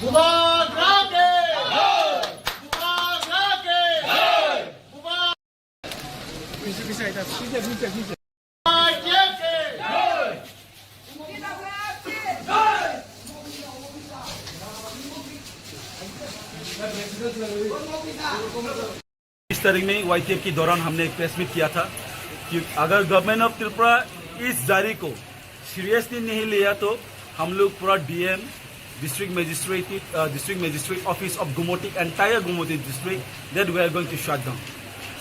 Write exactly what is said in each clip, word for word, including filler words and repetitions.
Bubagra ke! Bubagra ke! Bubagra ke! बीस तारीख में वाईटीएफ के दौरान हमने एक प्रेस मीट किया था कि अगर गवर्नमेंट ऑफ त्रिपुरा इस जारी को सीरियसली नहीं लिया तो हम लोग पूरा DM, district magistrate, uh, district magistrate office of Gumoti, entire Gumoti district, that we are going to shut down.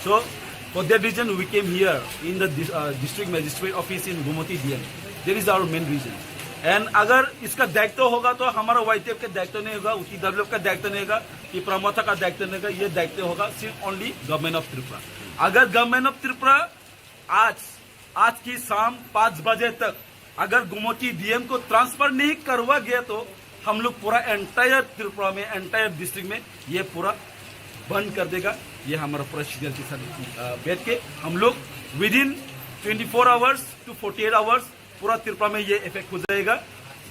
So for that reason we came here in the dis- uh, district magistrate office in Gumoti D M. That is our main reason. And अगर इसका दायित्व होगा तो हमारा वाईटीएफ का दायित्व नहीं होगा, टीडब्ल्यूएफ का दायित्व नहीं होगा, तिपरा मोर्चा का दायित्व नहीं होगा, ये दायित्व होगा सिर्फ ओनली गवर्नमेंट ऑफ त्रिपुरा। अगर गवर्नमेंट ऑफ त्रिपुरा आज, आज की शाम पाँच बजे तक अगर गुमती डीएम को ट्रांसफर नहीं करवा गया तो हम लोग पूरा एंटायर त्रिपुरा में, एंटायर डिस्ट्रिक्ट में ये पूरा बंद कर देगा। ये हमारा पूरा सीनियर के साथ, अ, बैठ के हम लोग within twenty four hours to forty eight hours पूरा त्रिपुरा में ये इफेक्ट हो जाएगा।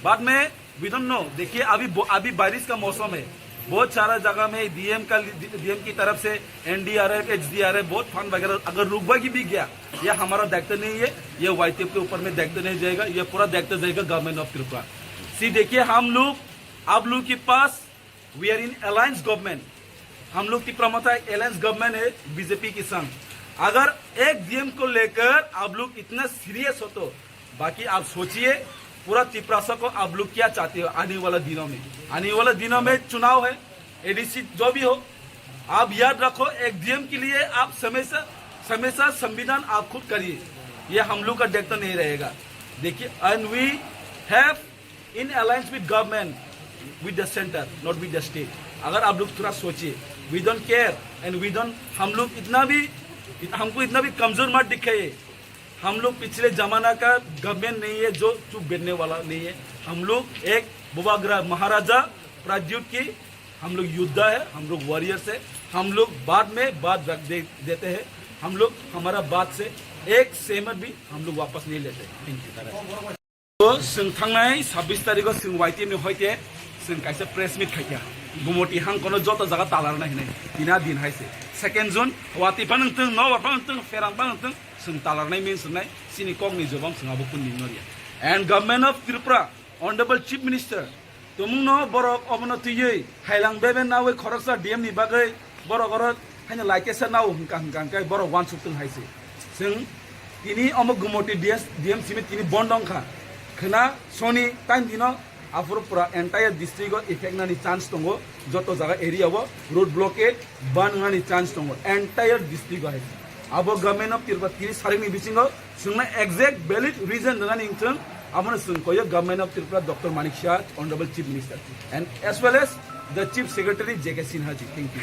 बाद में वी डोंट नो। देखिए, अभी ब- अभी बारिश का मौसम है, बहुत सारा जगह में डीएम का, डीएम की तरफ से एनडीआरएफ, एचडीआरएफ, बहुत फंड वगैरह अगर रुकवा की भी गया, ये हमारा दायित्व नहीं है, ये वाईटीएफ के ऊपर में दायित्व नहीं जाएगा, ये पूरा दायित्व जाएगा गवर्नमेंट ऑफ त्रिपुरा। सी देखिए, हम लोग आप लोग के पास, we are in alliance government, हम लोग तिपरा मोर्चा एक अलायंस गवर्नमेंट है बीजेपी के संग। अगर एक डीएम को लेकर आप लोग इतना सीरियस हो तो बाकी आप सोचिए, पूरा तिपरासा को आप लोग क्या चाहते हो आने वाला दिनों में? आने वाला दिनों में चुनाव है, एडीसी जो भी हो, आप याद रखो, एक डीएम के लिए आप हमेशा, हमेशा संविधान आप खुद करिए, ये हम लोग का दायित्व नहीं रहेगा। देखिए, and we have in alliance with government, with the center, not with the state. अगर आप लोग थोड़ा सोचिए, we don't care and we don't, हम लोग इतना भी, हमको इतना भी कमजोर मत दिखाइए। हम लोग पिछले जमाना का गवर्नमेंट नहीं है जो चुप बैठने वाला नहीं है। हम लोग एक बुबाग्रा महाराजा प्राद्युत की हम लोग योद्धा है, हम लोग वॉरियर्स है। हम लोग बाद में बात रख दे, देते हैं। हम लोग हमारा बात से एक सहमत भी हम लोग वापस नहीं लेते। Thank you. Bo chwng thangnai sabbish tarikh o chwng Y T F ni hoite chwng kaisa press meet khaikha. Gumoti hangkono joto jaga talarnai hinwi tina din hai se. Second June, Watwi phano wngtwng, Nobar phano wngtwng, Pherang phano wngtwng, chwng talarnai min swngnai chini kokni jobam chwng abo kuni noriya. And Government of Tripura, Honorable Chief Minister, tumungno borok obono twiwi hailang bebe nawi khoroksa D M ni bagwi borok oro haino laitesa nao hwnka hwnka hwnkhe borok uansuk tong hai se. Chwng tini omo Gumoti D S, D M simi tini bondo wngkha. Khwna soni time dino aphuru pura entire district o effect nani chance tongo. Joto jaga area o road blockade ban wngnani chance tongo entire district o hai. Abo Government of Tripura tini sarikni bisingo chwngno exact valid reason rwnani wngthwng, abono chwng koyo Government of Tripura, Doctor Manik Saha, Honorable Chief Minister, and as well as the Chief Secretary J K Sinha ji. Thank you.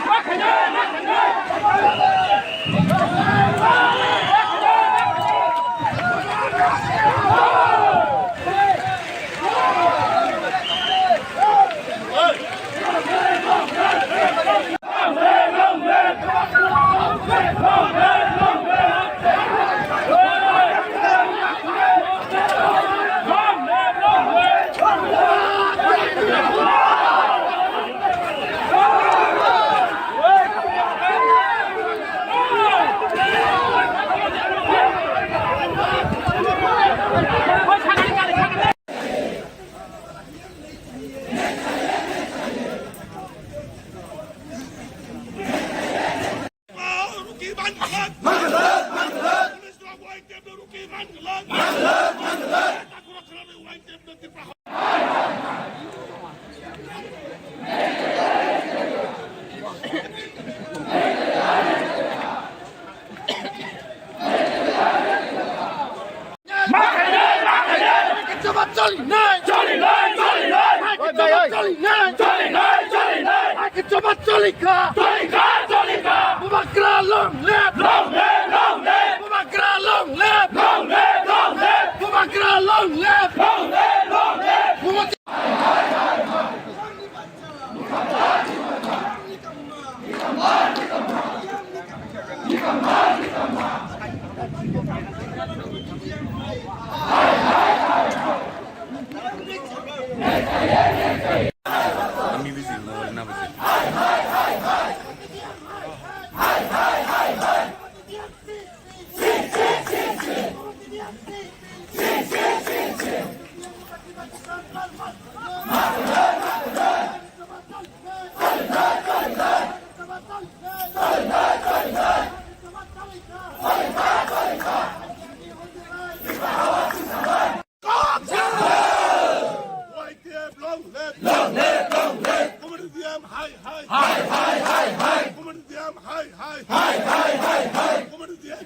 Bubagra long live! Long live, long live! Bubagra long live! Long live, long live! Bubagra long live! Long live, long live!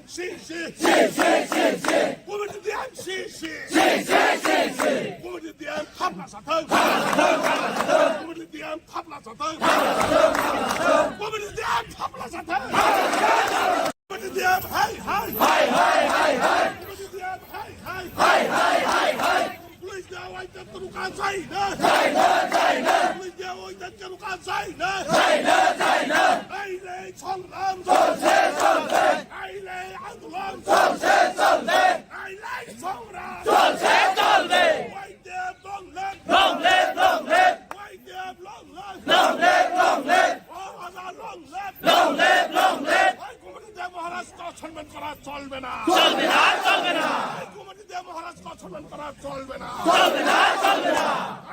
Si, si. Si, si, si, si. Community D M si, si. Si, si, si, si. Community D M thapla sathang. Thapla sathang, thapla sathang. Community D M thapla sathang. Thapla sathang, thapla sathang. Community D M thapla sathang. Thapla sathang, thapla sathang. Community D M hai, hai. Community D M hai, hai. Hai, hai, hai, hai. Police dia wai tak teruka zaina. Zaina, zaina. Police dia wai tak teruka zaina. Zaina, zaina. Hai, hai. Songram cholse, cholse. Ailai andolon cholse, cholse. Ailai songram cholse, cholse. Y T F long live, long live, long live. Y T F long live, long live, long live. Maharaj long live, long live, long live. এই কমিটিতে মহারাজকে অসম্মান করা চলবে না। চলবে না, চলবে না। এই কমিটিতে মহারাজকে অসম্মান করা চলবে না। চলবে না, চলবে না।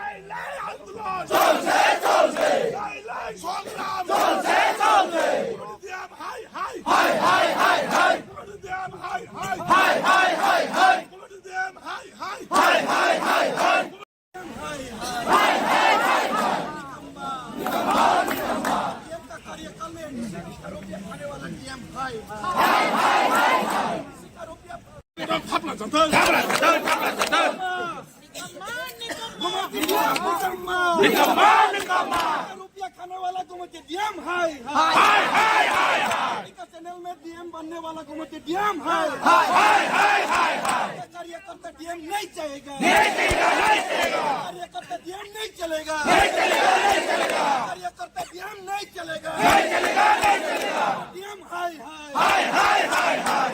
আইলাই আন্দোলন চলছে, চলছে। আইলাই সংগ্রাম চলছে, চলছে। হাই, হাই। হাই, হাই, হাই, হাই। হাই, হাই, হাই, হাই। হাই, হাই, হাই, হাই। থাপলা জাতা। থাপলা জাতা, থাপলা জাতা। निकम्मा, निकम्मा। निकम्मा, निकम्मा। रुपया खाने वाला को मुझे D M हाय, हाय। हाय, हाय, हाय, हाय। इनका चैनल में D M बनने वाला को मुझे D M हाय। हाय, हाय, हाय, हाय, हाय। कार्यकर्ता D M नहीं चाहेगा। नहीं चलेगा, नहीं चलेगा। कार्यकर्ता D M नहीं चलेगा। नहीं चलेगा, नहीं चलेगा। कार्यकर्ता D M नहीं चलेगा। नहीं चलेगा, नहीं चलेगा। D M हाय, हाय। हाय, हाय, हाय, हाय।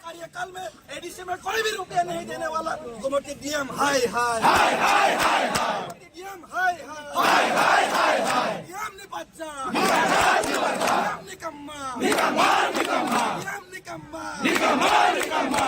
कार्यकाल में A D C में कोई भी रुपया नहीं देने वाला गोमती D M हाय हाय। हाय, हाय, हाय, हाय। गोमती D M हाय हाय। हाय, हाय, हाय, हाय। D M निपच्चा। निपच्चा, निपच्चा। D M निकम्मा। निकम्मा, निकम्मा। D M निकम्मा। निकम्मा, निकम्मा।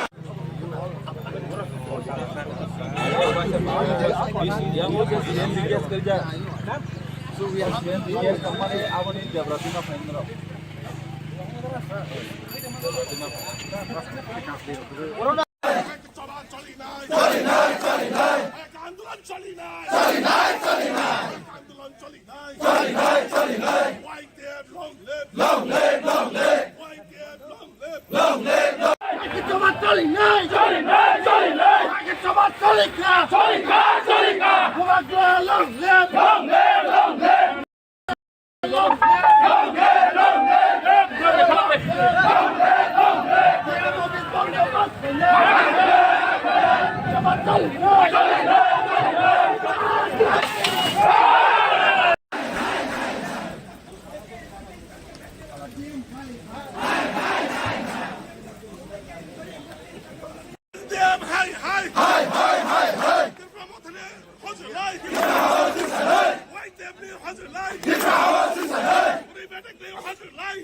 আন্দোলন চলি নাই। চলি নাই, চলি নাই। আন্দোলন চলি নাই। চলি নাই, চলি নাই। Y T F long live। Long live, long live। Y T F long live। Long live, long live। আগে সভা চলি নাই। চলি নাই, চলি নাই। আগে সভা চলি খা। চলি খা, চলি খা। বুবাগ্লা long live। Long live, long live। Hai, hai, hai, hai, hai. Tripura Mothani hazır lai. Tripura hazır lai. Y T F ni hazır lai. Tripura hazır lai. Puri betek ni hazır lai.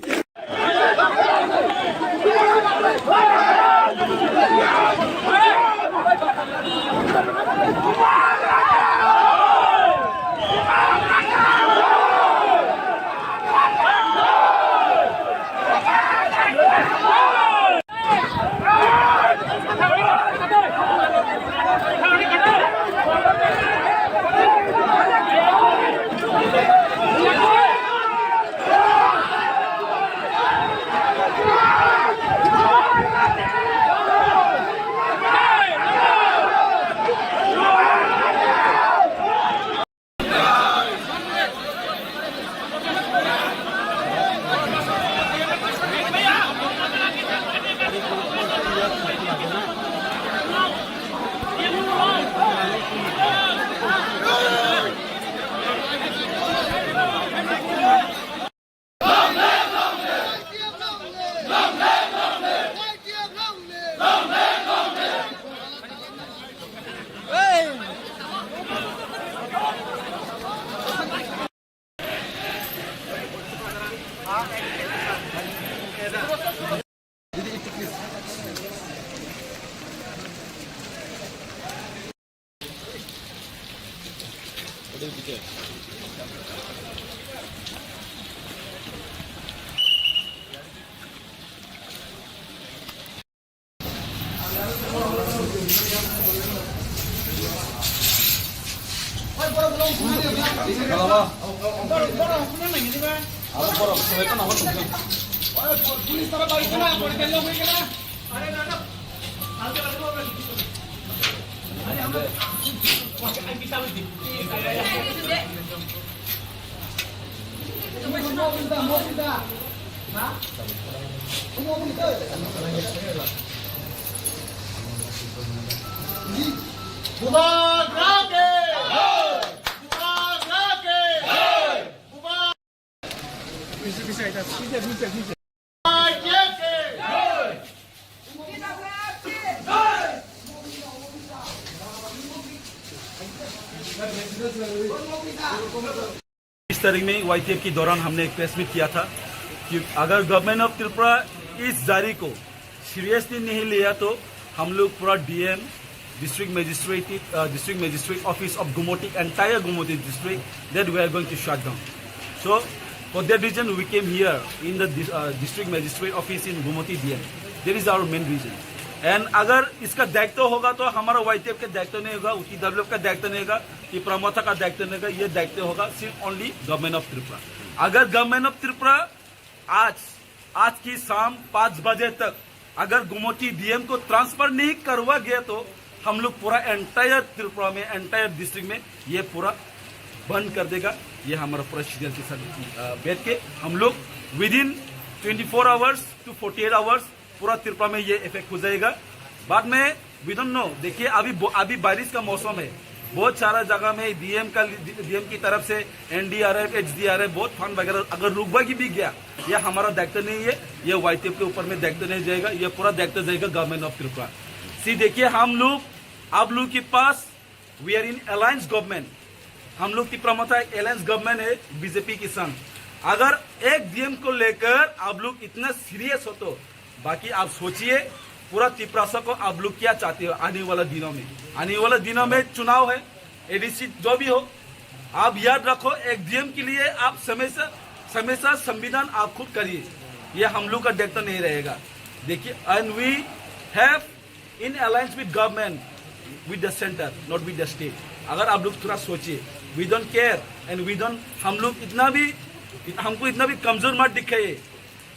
Bubagra ke! Bubagra ke! Bubagra ke! इस तारीख में वाईटीएफ के दौरान हमने एक press meet किया था कि अगर गवर्नमेंट ऑफ त्रिपुरा इस जारी को सीरियसली नहीं लिया तो हम लोग पूरा DM, district magistrate, a, district magistrate office of गुमोटी, entire Gumoti district, that we are going to shut down. So, for that reason, we came here in the dis-, uh, district magistrate office in Gumoti D M. That is our main reason. And अगर इसका दायित्व होगा तो हमारा वाईटीएफ का दायित्व नहीं होगा, टीडब्ल्यूएफ का दायित्व नहीं होगा, तिपरा मोर्चा का दायित्व नहीं होगा, ये दायित्व होगा सिर्फ ओनली गवर्नमेंट ऑफ त्रिपुरा। अगर गवर्नमेंट ऑफ त्रिपुरा आज, आज की शाम पाँच बजे तक अगर गुमोटी डीएम को ट्रांसफर नहीं करवा गया तो हम लोग पूरा एंटायर त्रिपुरा में, एंटायर डिस्ट्रिक्ट में ये पूरा बंद कर देगा। ये हमारा पूरा शेड्यूल के साथ, अ, बैठ के हम लोग within twenty four hours to forty eight hours पूरा त्रिपुरा में ये इफेक्ट हो जाएगा। बाद में वी डोंट नो। देखिए, अभी ब-, अभी बारिश का मौसम है, बहुत सारा जगह में डीएम का, डीएम की तरफ से एनडीआरएफ, एचडीआरएफ, बहुत फंड वगैरह अगर रुकवा की भी गया, ये हमारा दायित्व नहीं है, ये वाईटीएफ के ऊपर में दायित्व नहीं जाएगा, ये पूरा दायित्व जाएगा गवर्नमेंट ऑफ त्रिपुरा। सी, देखिए, हम लोग आप लोग के पास, we are in alliance government, हम लोग तिपरा मोर्चा एक अलायंस गवर्नमेंट है बीजेपी के संग। अगर एक डीएम को लेकर आप लोग इतना सीरियस हो तो बाकी आप सोचिए, पूरा तिपरासा को आप लोग क्या चाहते हो आने वाला दिनों में? आने वाला दिनों में चुनाव है, एडीसी जो भी हो, आप याद रखो, एक डीएम के लिए आप हमेशा, हमेशा संविधान आप खुद करिए, ये हम लोग का दायित्व नहीं रहेगा। देखिए, and we have in alliance with government, with the center, not with the state। अगर आप लोग थोड़ा सोचिए, we don't care and we don't, हम लोग इतना भी, हमको इतना भी कमजोर मत दिखाइए।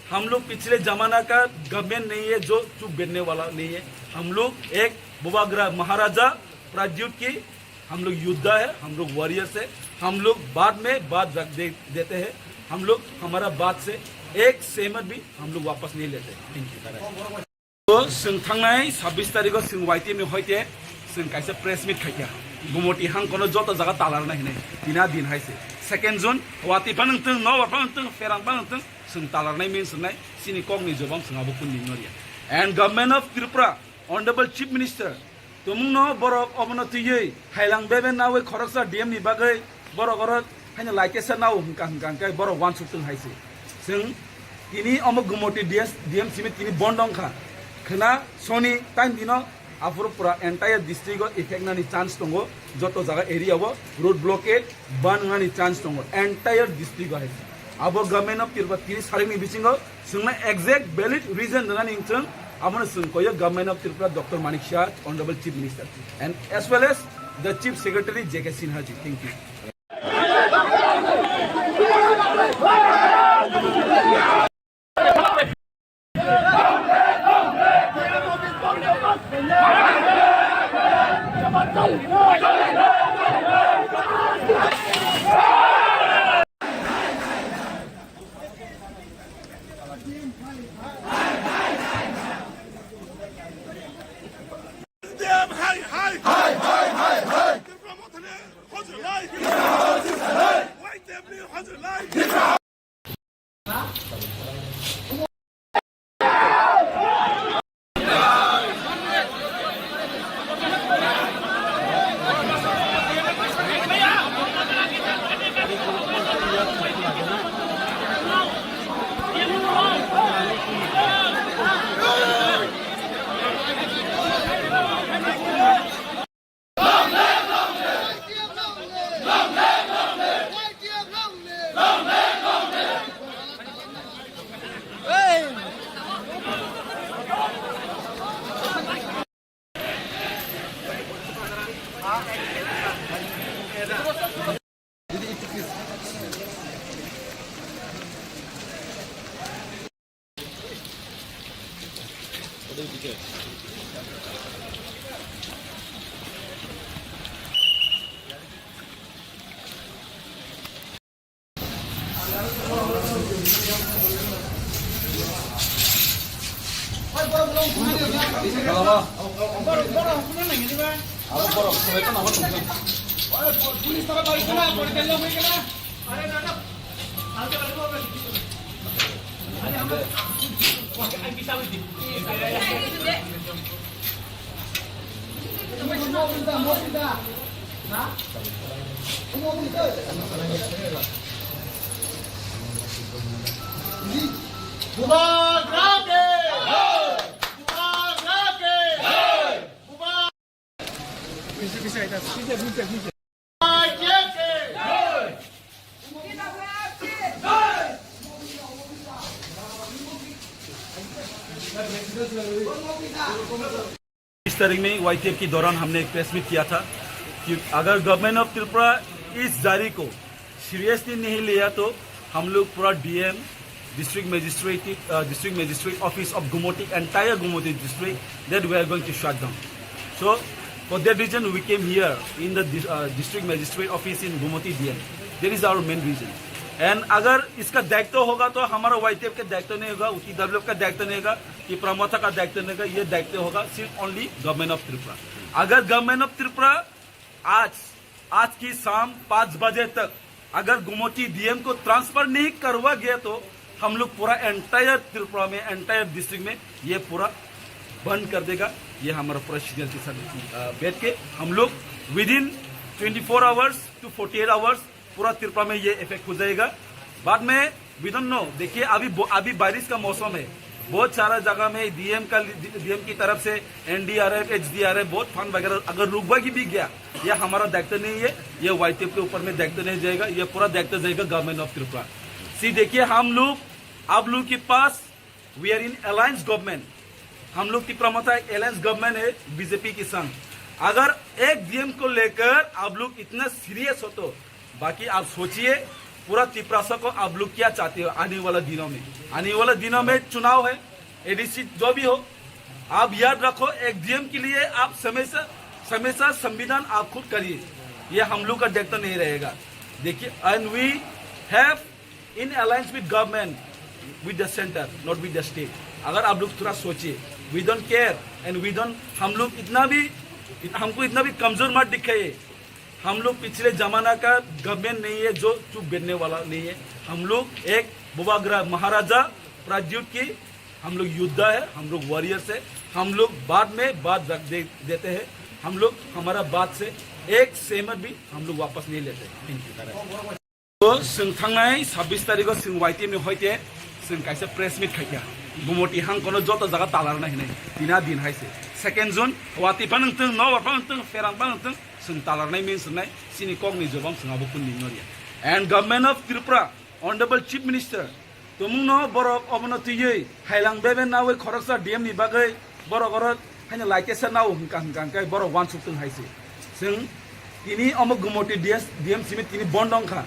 हम लोग पिछले जमाना का गवर्नमेंट नहीं है जो चुप बैठने वाला नहीं है। हम लोग एक बुबाग्रा महाराजा प्राद्युत की हम लोग योद्धा है, हम लोग वॉरियर्स है। हम लोग बाद में बात रख दे, देते हैं। हम लोग हमारा बात से एक सहमत भी हम लोग वापस नहीं लेते। Thank you। Chwng thangnai sabbish tarikh o chwng Y T F ni hoite chwng kaisa press meet khaikha. Gumoti hangkono joto jaga talarnai hinwi tina din hai se. Second June, watwi phano wngtwng, nobar phano wngtwng, pherang phano wngtwng, chwng talarnai min swngnai, chini kokni jobab chwng abo kunu nini norya. And Government of Tripura, Honorable Chief Minister, tumungno borok obono twiwi hailang bebe nawi khoroksa D M ni bagwi borok oro haino laitesa nao hwnkha hwnkha hwnkhe borok uansuk tong hai se. Chwng tini omo Gumoti D S, D M simi tini bondo wngkha. Khwna soni time dino aphuru pura entire district o effect nani chance tongo. Joto jaga area o road blockade ban wngnani chance tongo entire district o hai se. Abo Government of Tripura tini sarikni bisingo chwngno exact valid reason rwnani chwng abono chwng koyo Government of Tripura, Doctor Manik Saha, Honorable Chief Minister, and as well as the Chief Secretary J K Sinha ji. Thank you. Bubagra ke! Bubagra ke! Bubagra ke! बीस तारीख में वाईटीएफ के दौरान हमने एक press meet किया था कि अगर गवर्नमेंट ऑफ त्रिपुरा इस जारी को सीरियसली नहीं लिया तो हम लोग पूरा DM, district magistrate, uh, district magistrate office of Gumoti, entire Gumoti district, that we are going to shut down. So for that reason we came here in the dis- uh, district magistrate office in Gumoti D M. That is our main reason. And अगर इसका दायित्व होगा तो हमारा वाईटीएफ का दायित्व नहीं होगा, टीडब्ल्यूएफ का दायित्व नहीं होगा, तिपरा मोर्चा का दायित्व नहीं होगा, ये दायित्व होगा सिर्फ ओनली गवर्नमेंट ऑफ त्रिपुरा। अगर गवर्नमेंट ऑफ त्रिपुरा आज, आज की शाम पाँच बजे तक अगर गुमटी डीएम को ट्रांसफर नहीं करवा गया तो हम लोग पूरा एंटायर त्रिपुरा में, एंटायर डिस्ट्रिक्ट में ये पूरा बंद कर देगा। ये हमारा पूरा सीनियर के साथ, अ, बैठ के हम लोग within twenty four hours to forty eight hours पूरा त्रिपुरा में ये इफेक्ट हो जाएगा। बाद में वी डोंट नो, देखिए अभी बो- अभी बारिश का मौसम है, बहुत सारा जगह में डीएम का, डीएम की तरफ से एनडीआरएफ, एचडीआरएफ, बहुत फंड वगैरह अगर रुकवा की भी गया, ये हमारा दायित्व नहीं है, ये वाईटीएफ के ऊपर में दायित्व नहीं जाएगा, ये पूरा दायित्व जाएगा गवर्नमेंट ऑफ त्रिपुरा। सी देखिए, हम लोग आप लोग के पास, we are in alliance government, हम लोग तिपरा मोर्चा एक अलायंस गवर्नमेंट है बीजेपी के संग। अगर एक डीएम को लेकर आप लोग इतना सीरियस हो तो बाकी आप सोचिए, पूरा तिपरासा को आप लोग क्या चाहते हो आने वाला दिनों में? आने वाला दिनों में चुनाव है, एडीसी जो भी हो, आप याद रखो, एक डीएम के लिए आप हमेशा, हमेशा संविधान आप खुद करिए, ये हम लोग का दायित्व नहीं रहेगा। देखिए, and we have in alliance with government, with the center, not with the state। अगर आप लोग थोड़ा सोचिए, we don't care and we don't, हम लोग इतना भी, हमको इतना भी कमजोर मत दिखाइए। हम लोग पिछले जमाना का गवर्नमेंट नहीं है जो चुप बैठने वाला नहीं है। हम लोग एक बुबाग्रा महाराजा प्राद्युत की हम लोग योद्धा है, हम लोग वॉरियर्स है। हम लोग बाद में बात रख दे, देते हैं। हम लोग हमारा बात से एक सेमत भी हम लोग वापस नहीं लेते। Thank you. Chwng thangnai sabbish tarikh o chwng Y T F ni hoite chwng kaisa press meet khaikha. Gumoti hangkono joto jaga talarnai hinwi tina din hai se. Second June, wati phano wngtwng, nobar phano wngtwng, pherang phano wngtwng, chwng talarnai min swngnai, chini kokni jobam chwng abo kunu nini norya. And Government of Tripura, Honorable Chief Minister, tumungno borok obono twiwi hailang bebe nawi khoroksa D M ni bagwi borok oro haino laitesa nao hwnkha hwnkha hwnkhe borok uansuk tong hai se. Chwng tini omo Gumoti D S, D M simi tini bondo wngkha.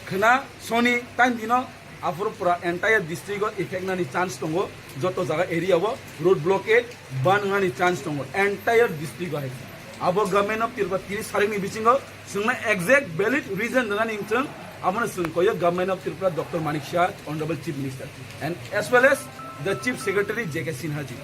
Khwna soni time dino aphuru pura entire district o effect nani chance tongo. Joto jaga area o road blockade ban wngnani chance tongo entire district o hai se. Abo Government of Tripura tini sarikni bisingo chwngno exact valid reason rwnani wngthwng, abono chwng koyo Government of Tripura Doctor Manik Saha, Honorable Chief Minister, and as well as the Chief Secretary J K Sinha ji.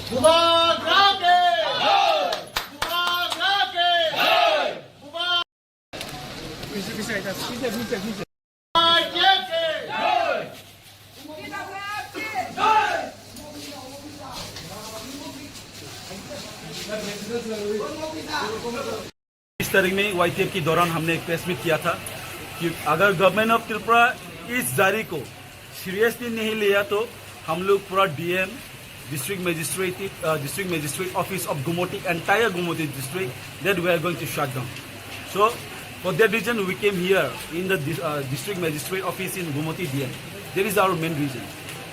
Bubagra ke! Bubagra ke! Bubagra बीस तारीख में वाईटीएफ के दौरान हमने एक press meet किया था कि अगर गवर्नमेंट ऑफ त्रिपुरा इस जारी को सीरियसली नहीं लिया तो हम लोग पूरा DM, district magistrate, uh, district magistrate office of Gumoti, entire Gumoti district, that we are going to shut down. So, for that reason, we came here in the dis- uh, district magistrate office in Gumoti D M. That is our main reason.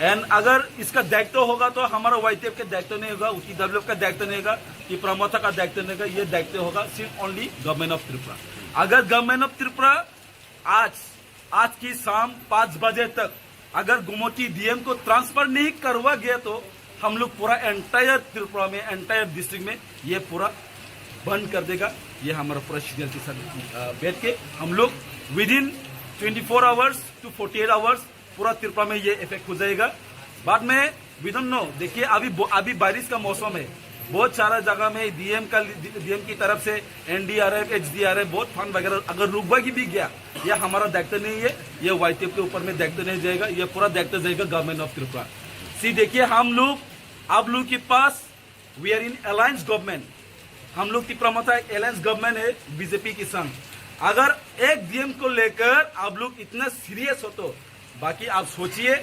And अगर इसका दायित्व होगा तो हमारा वाईटीएफ का दायित्व नहीं होगा, टीडब्ल्यूएफ का दायित्व नहीं होगा, तिपरा मोर्चा का दायित्व नहीं होगा, ये दायित्व होगा सिर्फ ओनली गवर्नमेंट ऑफ त्रिपुरा। अगर गवर्नमेंट ऑफ त्रिपुरा आज, आज की शाम पाँच बजे तक अगर गुमटी डीएम को ट्रांसफर नहीं करवा गया तो हम लोग पूरा एंटायर त्रिपुरा में, एंटायर डिस्ट्रिक्ट में ये पूरा बंद कर देगा। ये हमारा पूरा शेड्यूल के साथ, अ, बैठ के हम लोग within twenty four hours to forty eight hours पूरा त्रिपुरा में ये इफेक्ट हो जाएगा। बाद में वी डोंट नो। देखिए, अभी बो- अभी बारिश का मौसम है, बहुत सारा जगह में डीएम का, डीएम की तरफ से एनडीआरएफ, एचडीआरएफ, बहुत फंड वगैरह अगर रुकवा की भी गया, ये हमारा दायित्व नहीं है, ये वाईटीएफ के ऊपर में दायित्व नहीं जाएगा, ये पूरा दायित्व जाएगा गवर्नमेंट ऑफ त्रिपुरा। सी देखिए, हम लोग आप लोग के पास, we are in alliance government, हम लोग तिपरा मोर्चा एक अलायंस गवर्नमेंट है बीजेपी के संग। अगर एक डीएम को लेकर आप लोग इतना सीरियस हो तो बाकी आप सोचिए,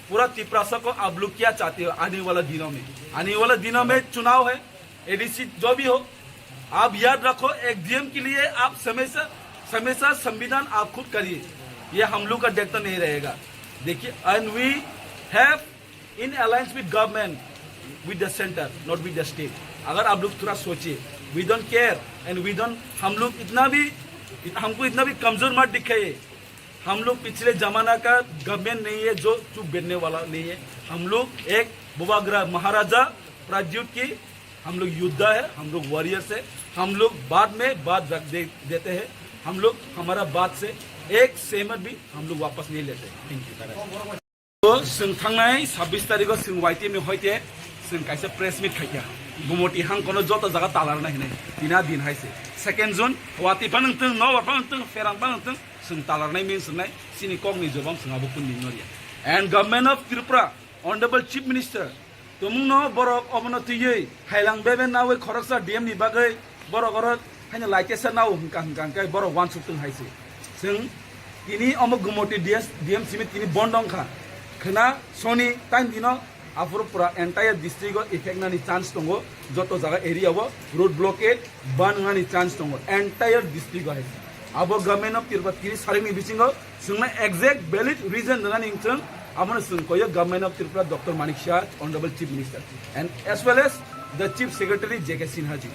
पूरा तिपरासा को आप लोग क्या चाहते हो आने वाला दिनों में? आने वाला दिनों में चुनाव है, एडीसी जो भी हो, आप याद रखो, एक डीएम के लिए आप हमेशा, हमेशा संविधान आप खुद करिए, ये हम लोग का दायित्व नहीं रहेगा। देखिए, and we have in alliance with government, with the center, not with the state। अगर आप लोग थोड़ा सोचिए, we don't care and we don't, हम लोग इतना भी, हमको इतना भी कमजोर मत दिखाइए। हम लोग पिछले जमाना का गवर्नमेंट नहीं है जो चुप बैठने वाला नहीं है। हम लोग एक बुबाग्रा महाराजा प्राद्युत की हम लोग योद्धा है, हम लोग वॉरियर्स है। हम लोग बाद में बात रख दे, देते हैं। हम लोग हमारा बात से एक सेंट भी हम लोग वापस नहीं लेते। Thank you. Chwng thangnai sabbish tarikh o chwng Y T M ni hoite chwng kaisa press meet khaikha. Gumoti hangkono joto jaga talarnai hinwi tina din hai se. Second June, watwi phano wngtwng, nobar phano wngtwng, pherang phano wngtwng, chwng talarnai min swngnai, chini kokni jobab chwng abo kunu nini norya. And Government of Tripura, Honorable Chief Minister, tumungno borok omono twiwi hailang bebe nawi khoroksa D M ni bagwi borok oro haino laitesa nao hwnkha hwnkha hwnkhe borok uansuk tong hai se. Chwng tini omo Gumoti D S, D M simi tini bondo wngkha. Khwna soni time dino aphuru pura entire district o effect nani chance tongo. Joto jaga area o road blockade ban wngnani chance tongo entire district o hai se. Abo Government of Tripura tini sarikni bisingo chwngno exact valid reason rwnani chwng abono chwng koyo Government of Tripura Doctor Manik Saha, Honorable Chief Minister, and as well as the Chief Secretary J K Sinha ji.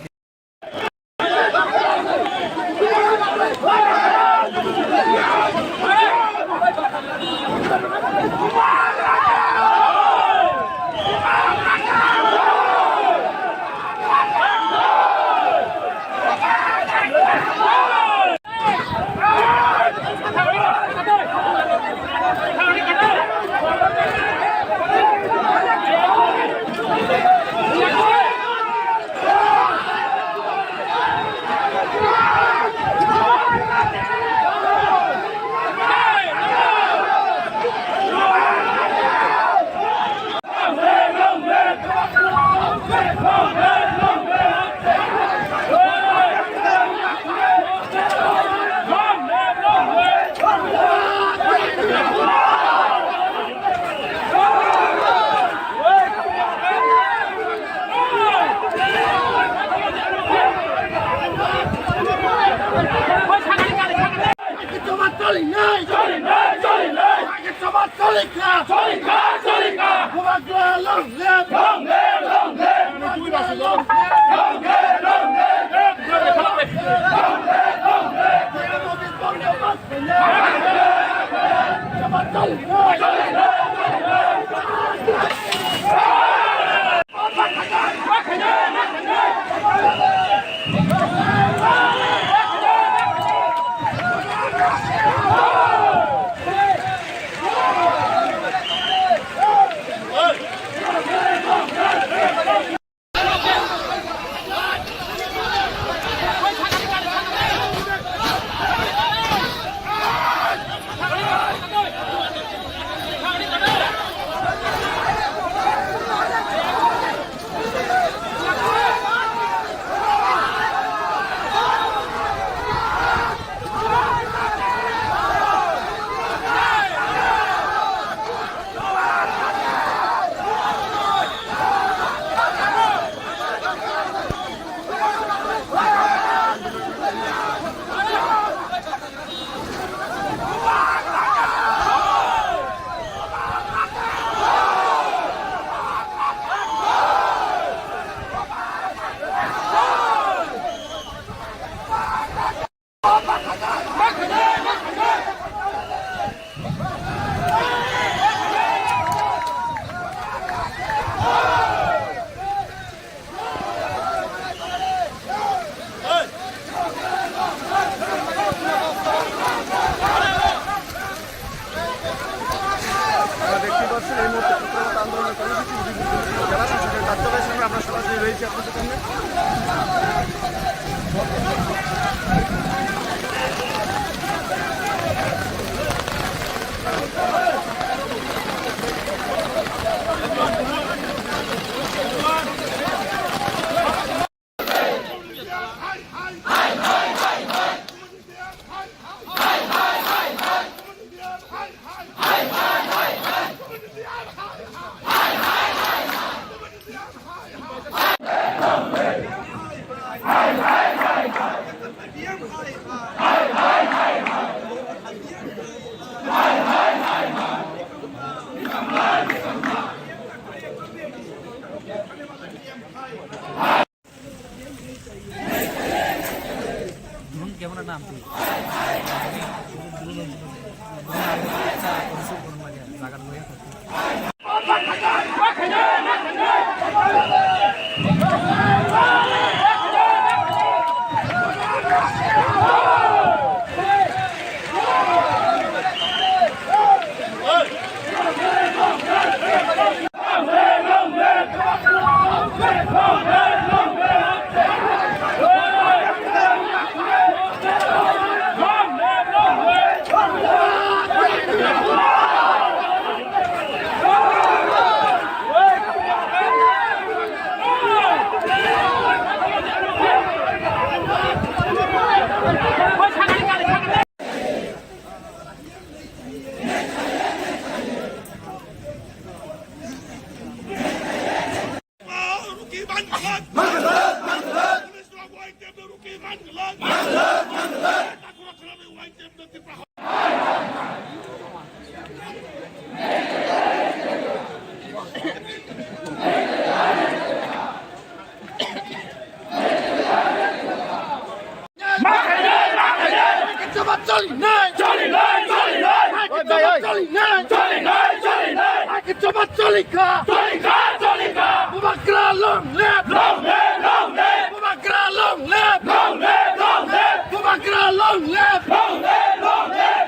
Bubagra long live! Long live, long live! Bubagra long live! Long live, long live! আপনারা দেখতে পাচ্ছেন এই মুহূর্তে প্রতিবাদ আন্দোলনের কর্মসূচি উদয়পুর জেলা শাসকের কার্যালয়ের সামনে আমরা সরাসরি রয়েছি আপনাদের সামনে। Drone camera na amtwi. Drone, drone, drone. Bubagra long live! Long live, long live! Bubagra long live! Long live, long live! Bubagra long live! Long live, long live!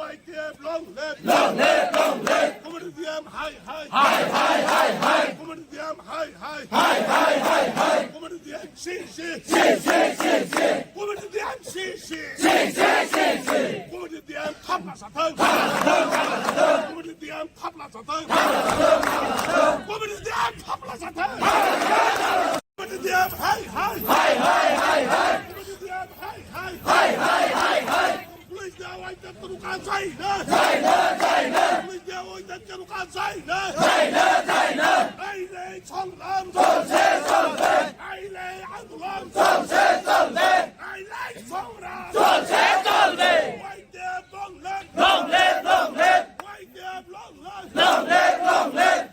Y T F long live! Long live, long live! Community F M Hai, hai. Hai, hai, hai, hai. Community D M, hai, hai. Hai, hai, hai, hai. Community D M, si, si. Si, si, si, si. Community D M, si, si. Si, si, si, si. Community D M, thapla sathang. Thapla sathang, thapla sathang. Community D M, thapla sathang. Thapla sathang, thapla sathang. Community D M, thapla sathang. Community D M, hai, hai. Hai, hai, hai, hai. Community D M, hai, hai. Hai, hai, hai, hai. Police dia wai tak teruka zaina. Zaina, zaina. Police dia wai tak teruka zaina. Zaina, zaina. Ailai songram. Cholse, cholse. Ailai andolan. Cholse, cholse. Ailai songram. Cholse, cholse. Wai dia long live. Long live, long live. Wai dia long live. Long live, long live.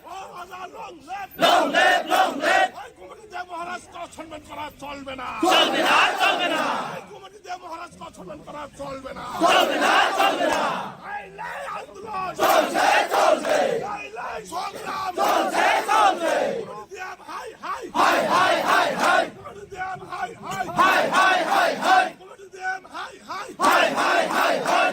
Long live, long live. Hai, Community Day Maharaj কে অসম্মান করা চলবে না। চলবে না, চলবে না। Hai, Community Day Maharaj কে অসম্মান করা চলবে না। চলবে না, চলবে না। আইলাই আন্দোলন। চলছে, চলছে। আইলাই সংগ্রাম। চলছে, চলছে। Community Day হাই, হাই। হাই, হাই, হাই, হাই। Community Day হাই, হাই। হাই, হাই, হাই, হাই। Community Day হাই, হাই। হাই, হাই, হাই, হাই।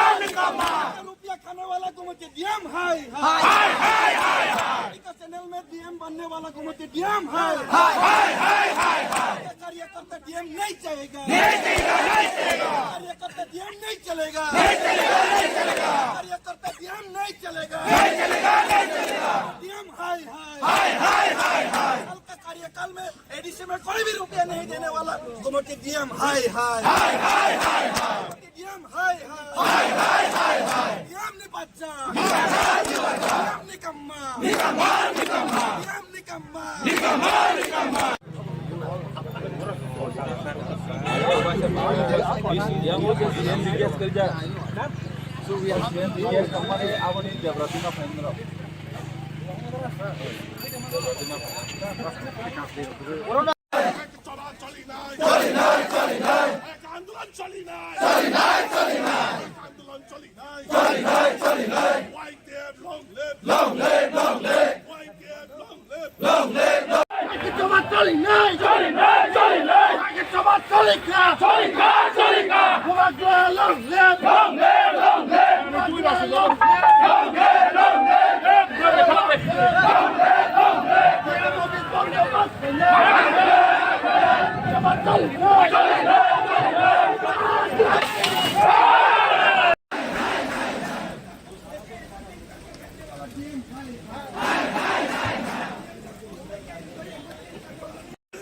रुपया खाने वाला को मुझे D M हाय, हाय। हाय, हाय, हाय, हाय। का चैनल में D M बनने वाला को मुझे D M हाय, हाय। हाय, हाय, हाय, हाय। कार्यकर्ता D M नहीं चाहेगा। नहीं चलेगा, नहीं चलेगा। कार्यकर्ता D M नहीं चलेगा। नहीं चलेगा, नहीं चलेगा। कार्यकर्ता D M नहीं चलेगा। नहीं चलेगा, नहीं चलेगा। D M हाय, हाय। हाय, हाय, हाय, हाय। साल का कार्यकाल में A D C में कोई भी रुपया नहीं देने वाला को मुझे D M हाय, हाय। हाय, हाय, हाय, हाय। D M हाय, हाय। हाय, हाय, हाय, हाय। D M ni bachcha। D M ni kamma। D M ni kamma, D M ni kamma। D M ni kamma। D M ni kamma, D M ni kamma। চলি নাই, চলি নাই, চলি নাই। এক আন্দোলন চলি নাই। চলি নাই, চলি নাই। এক আন্দোলন চলি নাই। চলি নাই, চলি নাই। Y T F long live। Long live, long live। Y T F long live। Long live, long live। আগে জমা চলি নাই। চলি নাই, চলি নাই। আগে জমা চলি না। চলি না, চলি না। Bubagra long live। Long live, long live। Bubagra long live। Long live, long live।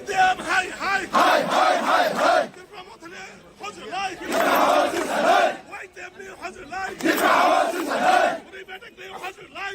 Dem hai hai. Hai hai hai hai. Tipra Motha ni hojor lai. Tipra Motha ni hojor lai. Y T F ni hojor lai. Tipra Motha ni hojor lai. Uri Betek ni hojor lai.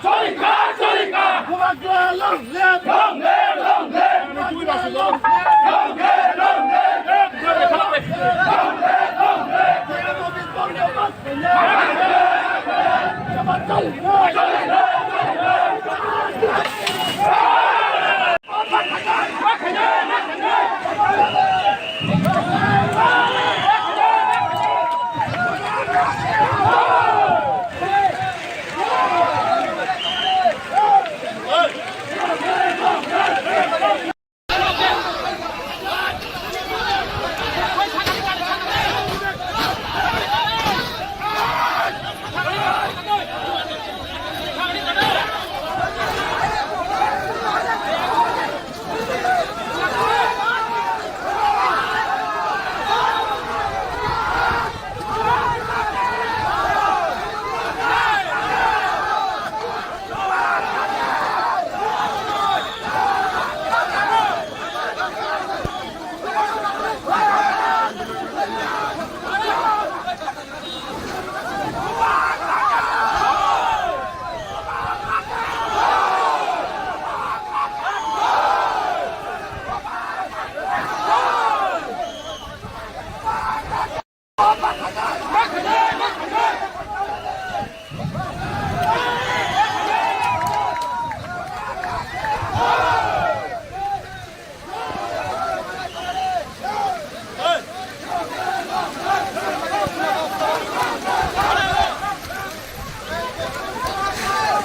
Chorika, chorika. Bubagra long live. Long live, long live. Bubagra long live. Long live, long live. Long live, long live.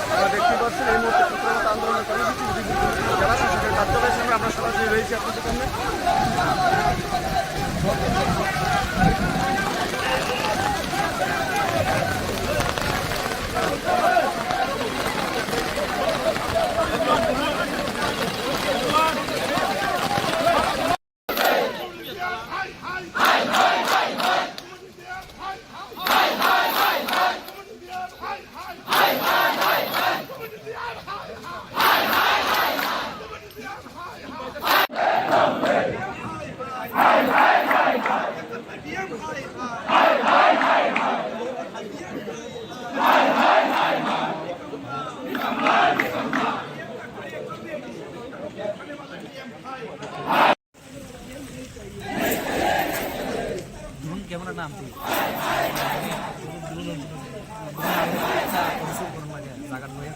আপনারা দেখতে পাচ্ছেন এই মুহূর্তে প্রতিবাদ আন্দোলনের কর্মসূচি যারা শাসকের কার্যালয়ের সামনে আমরা সরাসরি রয়েছি আপনাদের সামনে। Drone camera na amtwi. Drone, drone, drone. Drone, drone, drone. Jaga nw ya.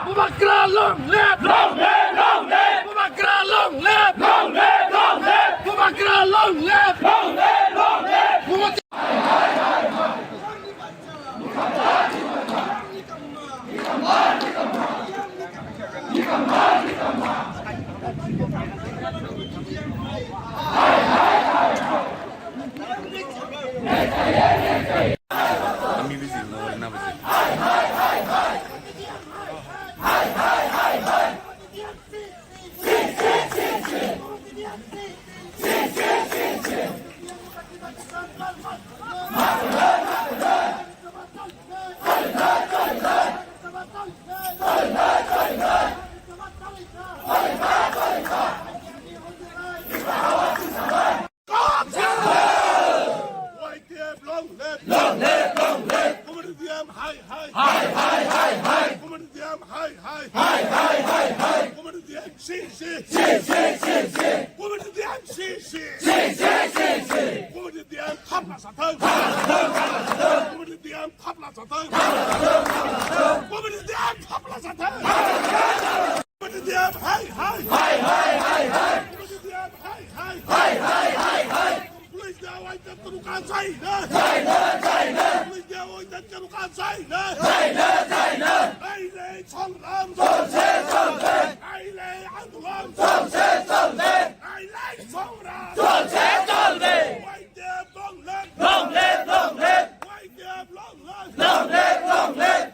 Bubagra long live! Long live, long live! Bubagra long live! Long live, long live! Bubagra long live! Long live, long live! Kami busy, no, na busy. Y T F long live! Long live, long live! Community D M high, high! High, high, high, high! Community D M high, high! High, high, high, high! Community D M C C! C, C, C, C! C, C, C, C! Community D M high, high, high! Community D M Committee D M thapla chathang. Committee D M thapla chathang. Committee D M hai hai. Hai hai hai hai. Committee D M hai hai. Hai hai hai hai. Police de wai te ruka jai na. Jai na, jai na. Police de wai te ruka jai na. Jai na, jai na. Ai le songram. Cholse, cholse. Ai le andolon. Cholse, cholse. Ai le songram. Cholse, cholse. Wai te long live. Long live, long live. Wai te long live. Long live, long live.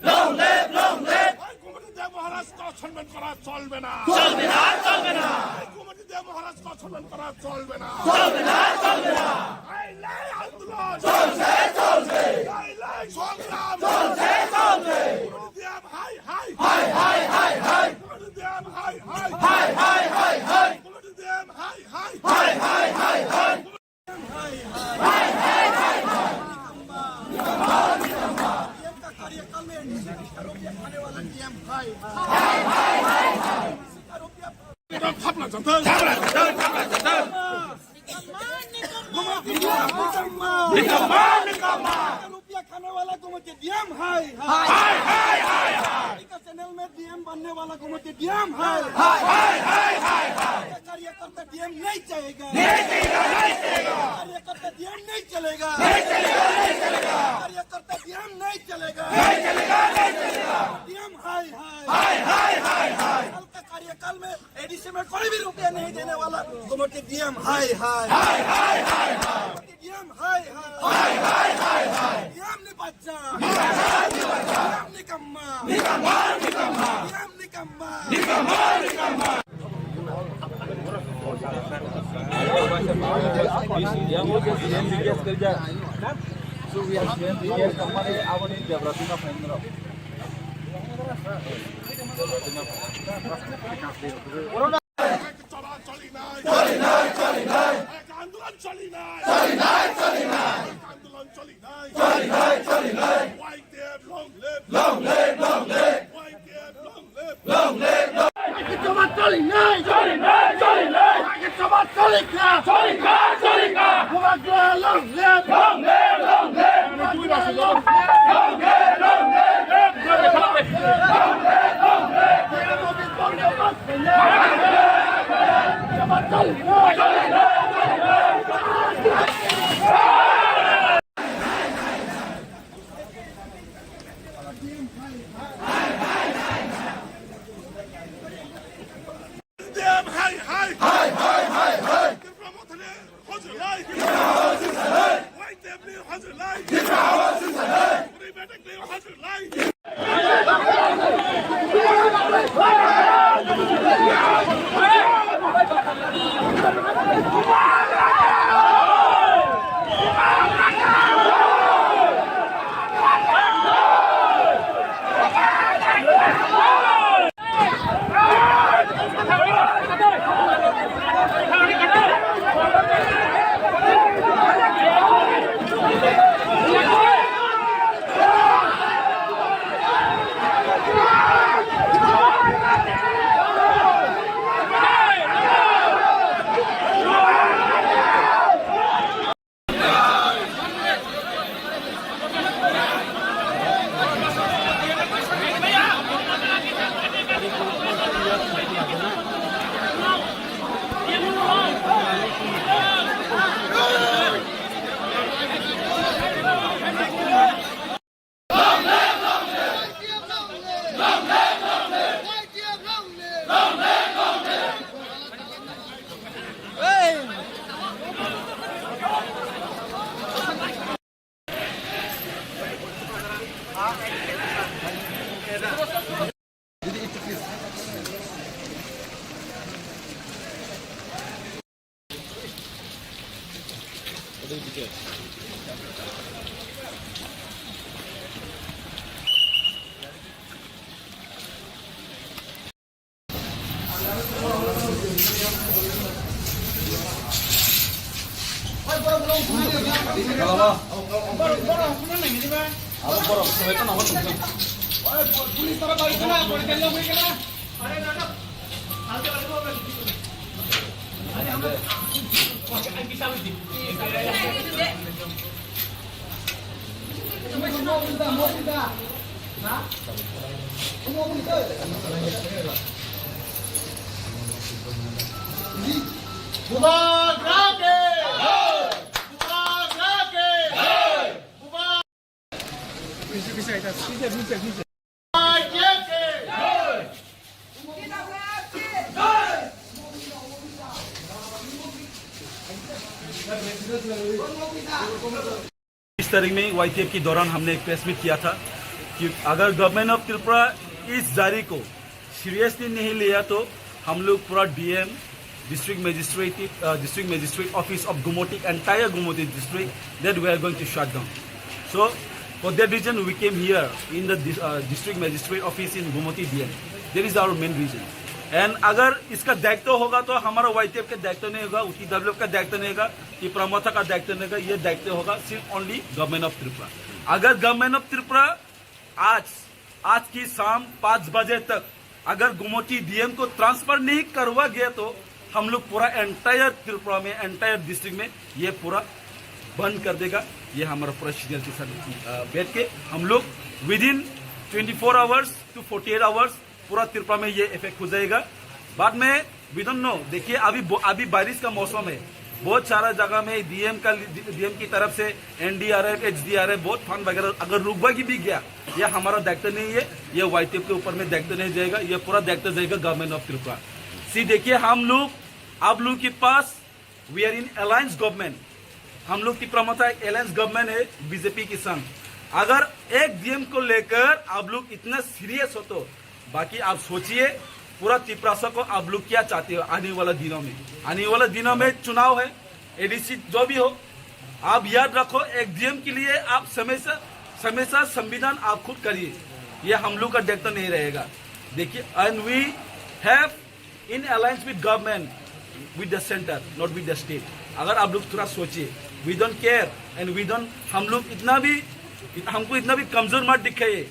Long live, long live. Hai Committee de Maharaj ko সম্মান করা চলবে না। চলবে না, চলবে না। এই কমিটিতে মহারাজকে অসম্মান করা চলবে না। চলবে না, চলবে না। এই লড়াই আন্দোলন চলছে, চলছে। এই লড়াই সংগ্রাম চলছে, চলছে। কমিটিতে হাই, হাই। হাই, হাই, হাই, হাই। কমিটিতে হাই, হাই। হাই, হাই, হাই, হাই। কমিটিতে হাই, হাই। হাই, হাই, হাই, হাই। Thapla jantho. Thapla jantho, thapla jantho. Nikamma, nikamma. Nikamma, nikamma. Rupiah khane wala committee D M hai, hai. Hai, hai, hai, hai. Channel में D M बनने वाला को मत D M है। हाय, हाय, हाय, हाय, हाय। कार्यकर्ता D M नहीं चाहेगा। नहीं चाहेगा, नहीं चाहेगा। कार्यकर्ता D M नहीं चलेगा। नहीं चलेगा, नहीं चलेगा। कार्यकर्ता D M नहीं चलेगा। नहीं चलेगा, नहीं चलेगा। D M हाय, हाय। हाय, हाय, हाय, हाय। कल का कार्यकाल में A D C में कोई भी रुपया नहीं देने वाला को मत D M हाय, हाय। हाय, हाय, हाय, हाय। D M hai hai. Hai, hai, hai, hai. D M ni bachcha. Ni bachcha, ni bachcha. D M nikamma. Nikamma, nikamma. D M nikamma. Nikamma, nikamma. চলি নাই, চলি নাই, চলি নাই। এক আন্দোলন চলি নাই। চলি নাই, চলি নাই। এক আন্দোলন চলি নাই। চলি নাই, চলি নাই। Y T F long live। Long live, long live। Y T F long live। Long live, long live। আগে জমা চলি নাই। চলি নাই, চলি নাই। আগে জমা চলি খা। চলি খা, চলি খা। Bubagra long live। Long live, long live। Bubagra long live। Long live, long live। Hai, hai, hai, hai, hai. Tripura Mothani hojlai. Y T F ni hojlai. Uri betek ni hojlai. Bubagra ke! Bubagra ke! Bubagra ke! बीस तारीख में वाईटीएफ के दौरान हमने एक press meet किया था कि अगर गवर्नमेंट ऑफ त्रिपुरा इस जारी को सीरियसली नहीं लिया तो हम लोग पूरा DM, district magistrate, uh, district magistrate office of Gumoti, entire Gumoti district, that we are going to shut down. So, for that reason, we came here in the dis- uh, district magistrate office in Gumoti D M. That is our main reason. And अगर इसका दायित्व होगा तो हमारा वाईटीएफ का दायित्व नहीं होगा, टीडब्ल्यूएफ का दायित्व नहीं होगा, तिपरा मोर्चा का दायित्व नहीं होगा, ये दायित्व होगा सिर्फ ओनली गवर्नमेंट ऑफ त्रिपुरा। अगर गवर्नमेंट ऑफ त्रिपुरा आज, आज की शाम पाँच बजे तक अगर गुमटी डीएम को ट्रांसफर नहीं करवा गया तो हम लोग पूरा एंटायर त्रिपुरा में, एंटायर डिस्ट्रिक्ट में ये पूरा बंद कर देगा। ये हमारा पूरा सीनियर के साथ अ, बैठ के हम लोग within twenty four hours to forty eight hours पूरा त्रिपुरा में ये इफेक्ट हो जाएगा। बाद में वी डोंट नो, देखिए अभी ब- अभी बारिश का मौसम है, बहुत सारा जगह में डीएम का, डीएम की तरफ से एनडीआरएफ, एचडीआरएफ, बहुत फंड वगैरह अगर रुकवा की भी गया, ये हमारा दायित्व नहीं है, ये वाईटीएफ के ऊपर में दायित्व नहीं जाएगा, ये पूरा दायित्व जाएगा गवर्नमेंट ऑफ त्रिपुरा। सी देखिए, हम लोग आप लोग के पास, we are in alliance government, हम लोग तिपरा मोर्चा एक अलायंस गवर्नमेंट है बीजेपी के संग। अगर एक डीएम को लेकर आप लोग इतना सीरियस हो तो बाकी आप सोचिए, पूरा तिपरासा को आप लोग क्या चाहते हो आने वाला दिनों में? आने वाला दिनों में चुनाव है, एडीसी जो भी हो, आप याद रखो, एक डीएम के लिए आप हमेशा, हमेशा संविधान आप खुद करिए, ये हम लोग का दायित्व नहीं रहेगा। देखिए, and we have in alliance with government, with the center, not with the state. अगर आप लोग थोड़ा सोचिए, we don't care and we don't, हम लोग इतना भी, हमको इतना भी कमजोर मत दिखाइए।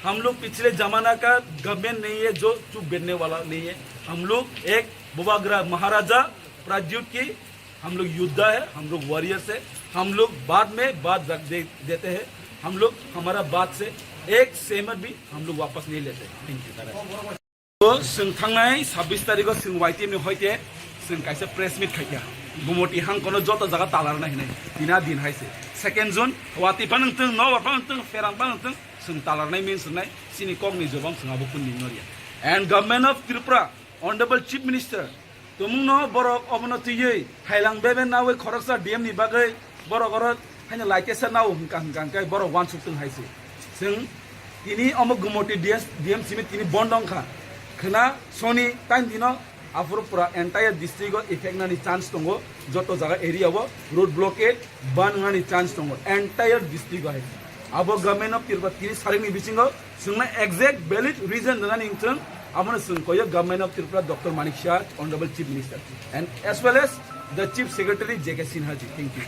हम लोग पिछले जमाना का गवर्नमेंट नहीं है जो चुप बैठने वाला नहीं है। हम लोग एक बुबाग्रा महाराजा प्राज्युत की हम लोग योद्धा है, हम लोग वॉरियर्स है। हम लोग बाद में बात रख दे, देते हैं। हम लोग हमारा बात से एक सेंट भी हम लोग वापस नहीं लेते। Thank you. Chwng thangnai sabbish tarikh o chwng Y T F ni hoite chwng kaisa press meet khaikha. Gumoti hangkono joto jaga talarnai hinwi. Tina din hai se. Second June, wati phano wngtwng, nobar phano wngtwng, pherang phano wngtwng, chwng talarnai means wngnai, chini kokni jobab chwng abo kuni noriya. And Government of Tripura, Honorable Chief Minister, tumungno borok obono twiwi hailang bebe nawi khoroksa D M ni bagwi borok oro haino laitesa nao hwnkha hwnkha hwnkhe borok uansuk tong hai se. Chwng tini omo Gumoti D S, D M simi tini bondo wngkha. Khwna soni time dino aphuru pura entire district o effect nani chance tongo. Joto jaga area o road blockade ban wngnani chance tongo entire district o hai. Abo Government of Tripura tini saringni bisingo chwngno exact valid reason rwnani wngthwng, abono chwng koyo Government of Tripura, Doctor Manik Saha, Honorable Chief Minister, and as well as the Chief Secretary J K Sinha ji. Thank you.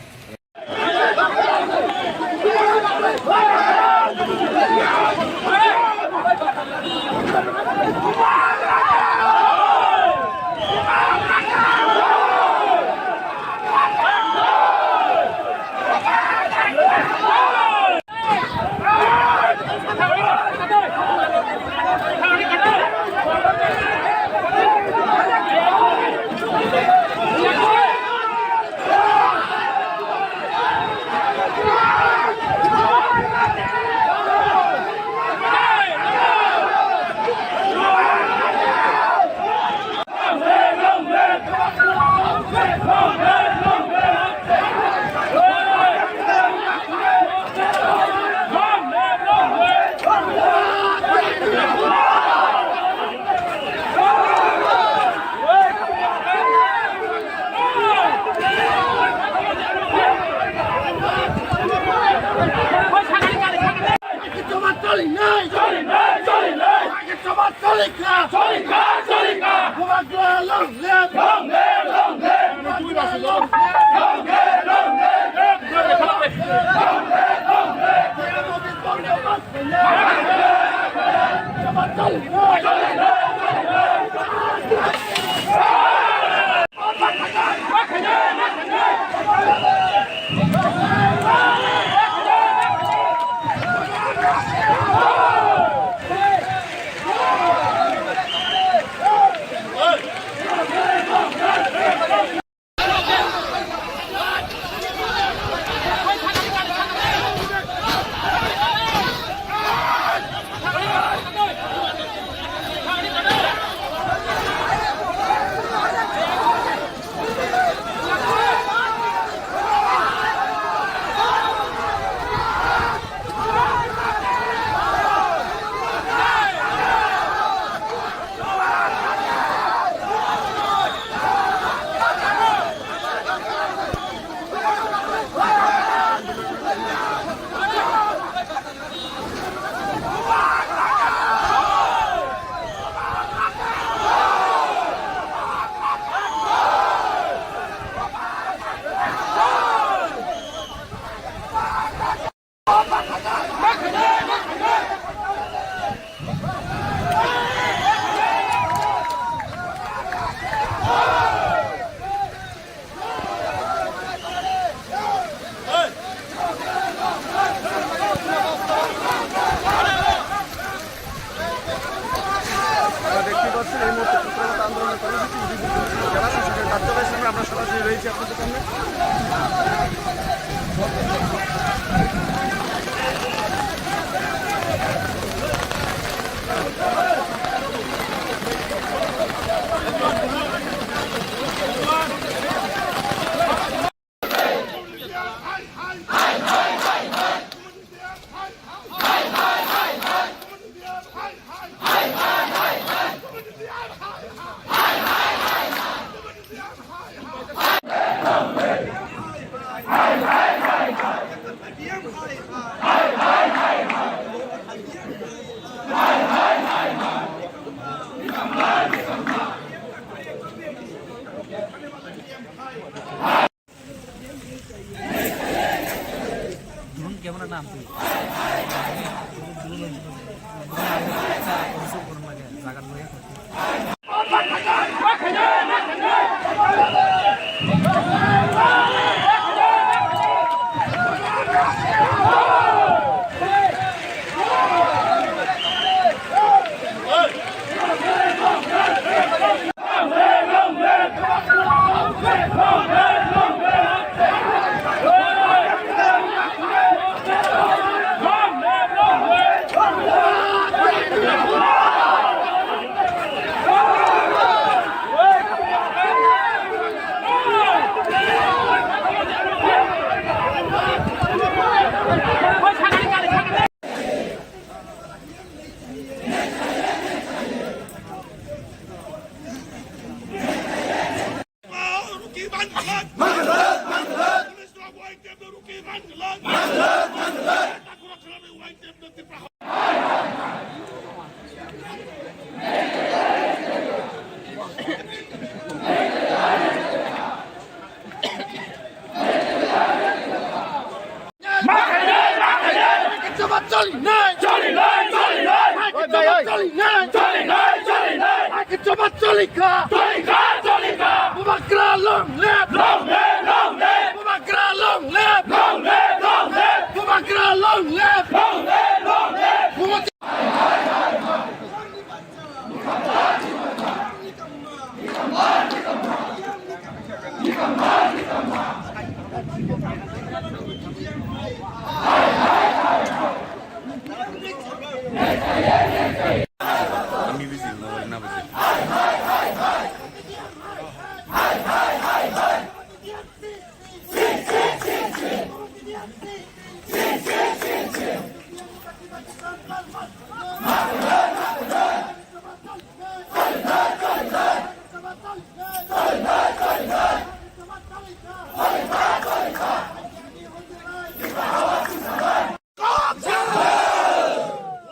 Bubagra long live! Long live, long live! Bubagra long live! Long live, long live! Bubagra long live! Long live, long live!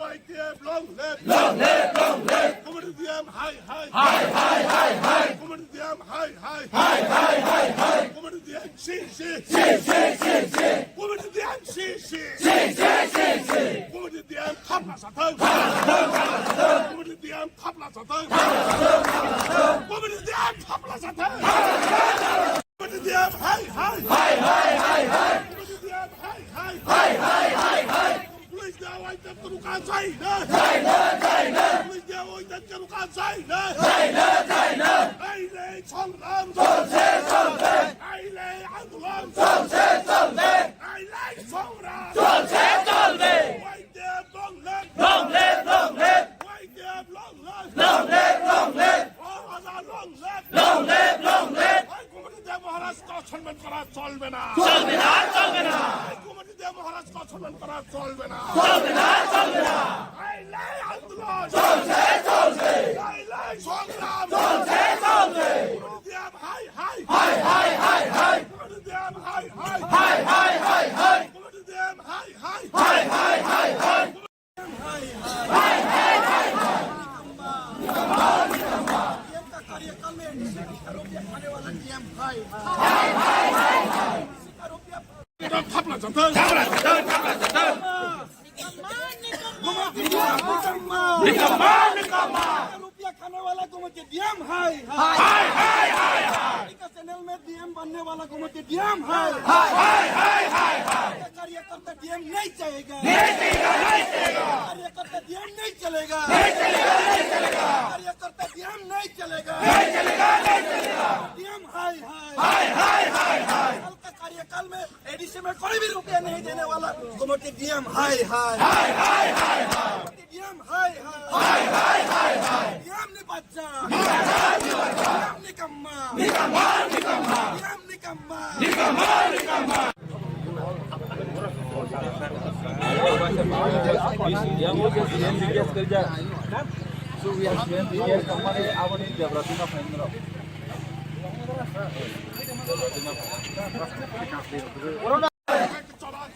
Y T F long live! Long live, long live! Community D M high, high! High, high, high, high! Community D M high, high! High, high, high, high! Community D M sisi! Sisi, sisi! Community D M sisi! Sisi, sisi! Community D M thapla sathang! Thapla sathang, thapla sathang! Community D M thapla sathang! Thapla sathang, thapla sathang! Community D M thapla sathang! Thapla sathang! Community D M high, high! High, high, high, high! Community D M high, high! High, high, high, high! Police D M Y T F Karuka jaina! Jaina, jaina! Police D M Y T F Karuka jaina! Jaina, jaina! Ailai songram! Cholse, cholse! Ailai andolon! Cholse, cholse! Ailai songram! Cholse, cholse! Y T F long live! Long live, long live! Y T F long live! Long live, long live! Oroja long live! Long live, long live! Hai Community D M Maharaj ko সম্মান করা চলবে না! চলবে না, চলবে না! Hai Community D M Maharaj ko সম্মান করা চলবে না! চলবে না, চলবে না! Ailai andolon! চলছে, চলছে! Ailai songram! চলছে, চলছে! Community D M high, high! High, high, high, high! Community D M high, high! High, high, high, high! Community D M high, high! High, high, high, high! Thapla jatang! Thapla jatang! Thapla jatang! Nikamma! Nikamma! Rupiah khane wala ko mujhe D M hai hai. Hai, hai, hai, hai. Channel mein D M banne wala ko mujhe D M hai hai. Hai, hai, hai, hai. कार्यकर्ता D M नहीं चाहेगा। नहीं चाहेगा, नहीं चाहेगा। कार्यकर्ता D M नहीं चलेगा। नहीं चलेगा, नहीं चलेगा। कार्यकर्ता D M नहीं चलेगा। नहीं चलेगा, नहीं चलेगा। D M hai hai। Hai, hai, hai, hai। कल का कार्यकाल में A D C में कोई भी रुपया नहीं देने वाला गुमटी D M hai hai। Hai, hai, hai, hai। D M hai hai। Hai, hai, hai, hai। D M ni bachcha. D M nikamma. Nikamma, nikamma. D M nikamma. Nikamma, nikamma.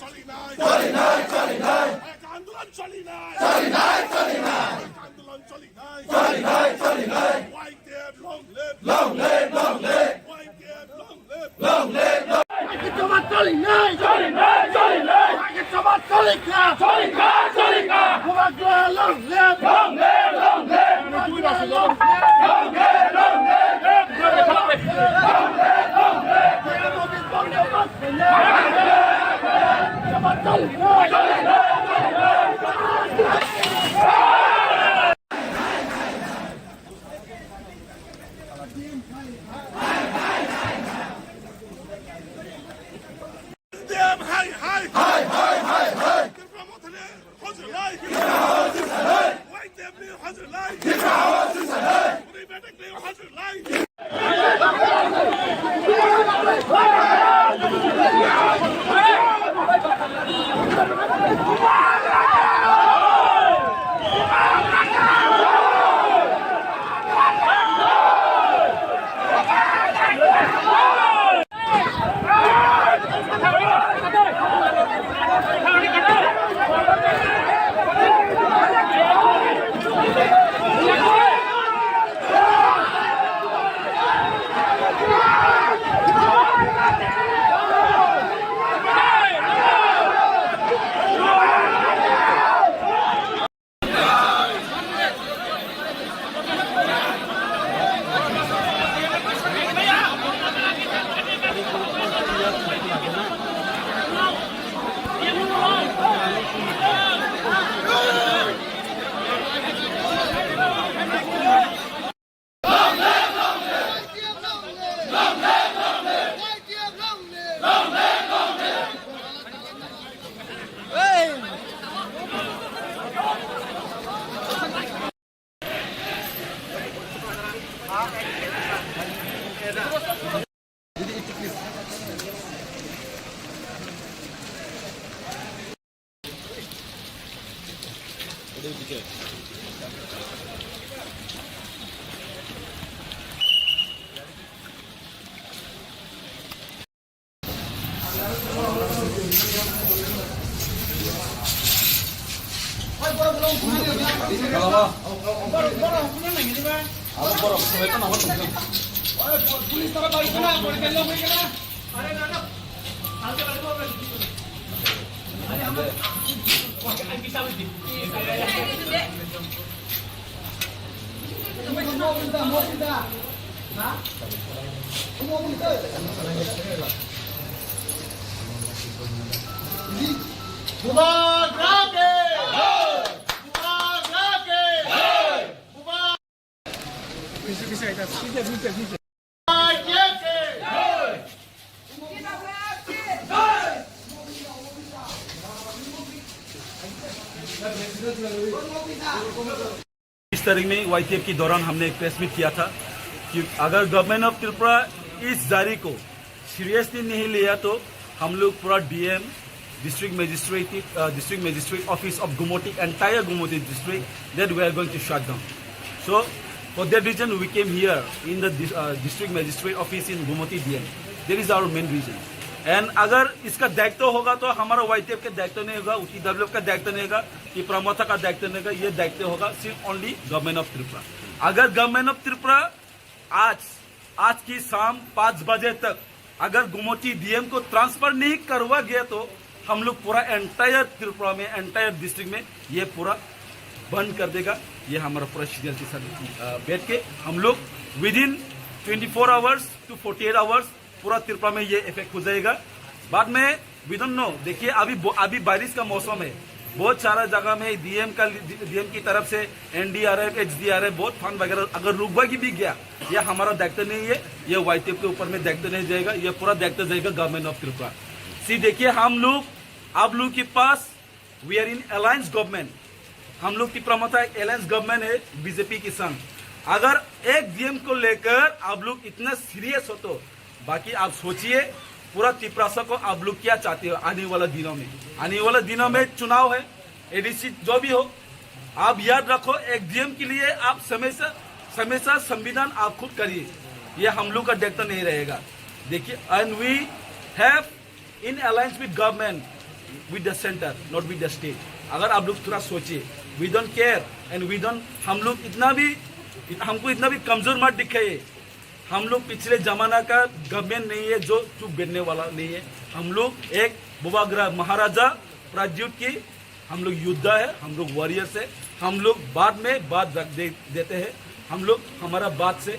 চলি নাই, চলি নাই, চলি নাই। এক আন্দোলন চলি নাই। চলি নাই, চলি নাই। এক আন্দোলন চলি নাই। চলি নাই, চলি নাই। Y T F long live। Long live, long live। Y T F long live। Long live, long live। আগে জমা চলি নাই। চলি নাই, চলি নাই। আগে জমা Cholikkha! Cholikkha! Cholikkha! Bubagra long live! Long live! Long live! Bubagra long live! Long live! Long live! Hai, hai, hai, hai, hai, hai. Tipra Motha ni hojrwlai. Tipra hojrwlai. Y T F ni hojrwlai. Tipra hojrwlai. Tipra hojrwlai. Bubagra ke! Bubagra ke! Bubagra ke! बीस तारीख में वाईटीएफ के दौरान हमने एक press meet किया था कि अगर गवर्नमेंट ऑफ त्रिपुरा इस जारी को सीरियसली नहीं लिया तो हम लोग पूरा DM, district magistrate, uh, district magistrate office of Gumoti, entire Gumoti district, that we are going to shut down. So, for that reason, we came here in the dis- uh, district magistrate office in Gumoti D M. That is our main reason. And अगर इसका दायित्व होगा तो हमारा वाईटीएफ का दायित्व नहीं होगा, ईडब्ल्यूएफ का दायित्व नहीं होगा, तिपरा मोर्चा का दायित्व नहीं होगा, ये दायित्व होगा सिर्फ ओनली गवर्नमेंट ऑफ त्रिपुरा। अगर गवर्नमेंट ऑफ त्रिपुरा आज, आज की शाम पाँच बजे तक अगर गुमती डीएम को ट्रांसफर नहीं करवा गया तो हम लोग पूरा एंटायर त्रिपुरा में, एंटायर डिस्ट्रिक्ट में ये पूरा बंद कर देगा। ये हमारा पूरा सीनियर के साथ, अ, बैठ के हम लोग within twenty four hours to forty eight hours पूरा त्रिपुरा में ये इफेक्ट हो जाएगा। बाद में वी डोंट नो। देखिए, अभी ब- अभी बारिश का मौसम है, बहुत सारा जगह में डीएम का, डीएम की तरफ से एनडीआरएफ, एचडीआरएफ, बहुत फंड वगैरह अगर रुकवा की भी गया, ये हमारा दायित्व नहीं है, ये वाईटीएफ के ऊपर में दायित्व नहीं जाएगा, ये पूरा दायित्व जाएगा गवर्नमेंट ऑफ त्रिपुरा। सी, देखिए, हम लोग, आप लोग के पास, we are in alliance government, हम लोग तिपरा मोर्चा एक अलायंस गवर्नमेंट है बीजेपी के संग। अगर एक डीएम को लेकर आप लोग इतना सीरियस हो तो बाकी आप सोचिए, पूरा तिपरासा को आप लोग क्या चाहते हो आने वाला दिनों में? आने वाला दिनों में चुनाव है, एडीसी जो भी हो, आप याद रखो, एक डीएम के लिए आप हमेशा, हमेशा संविधान आप खुद करिए, ये हम लोग का दायित्व नहीं रहेगा। देखिए, and we have in alliance with government, with the center, not with the state. अगर आप लोग थोड़ा सोचिए, we don't care and we don't, हम लोग इतना भी, हमको इतना भी कमजोर मत दिखाइए। हम लोग पिछले जमाना का गवर्नमेंट नहीं है जो चुप बैठने वाला नहीं है। हम लोग एक बुबाग्रा महाराजा प्राज्युत की हम लोग योद्धा है, हम लोग वॉरियर्स है, हम लोग बाद में बात रख दे, देते हैं, हम लोग हमारा बात से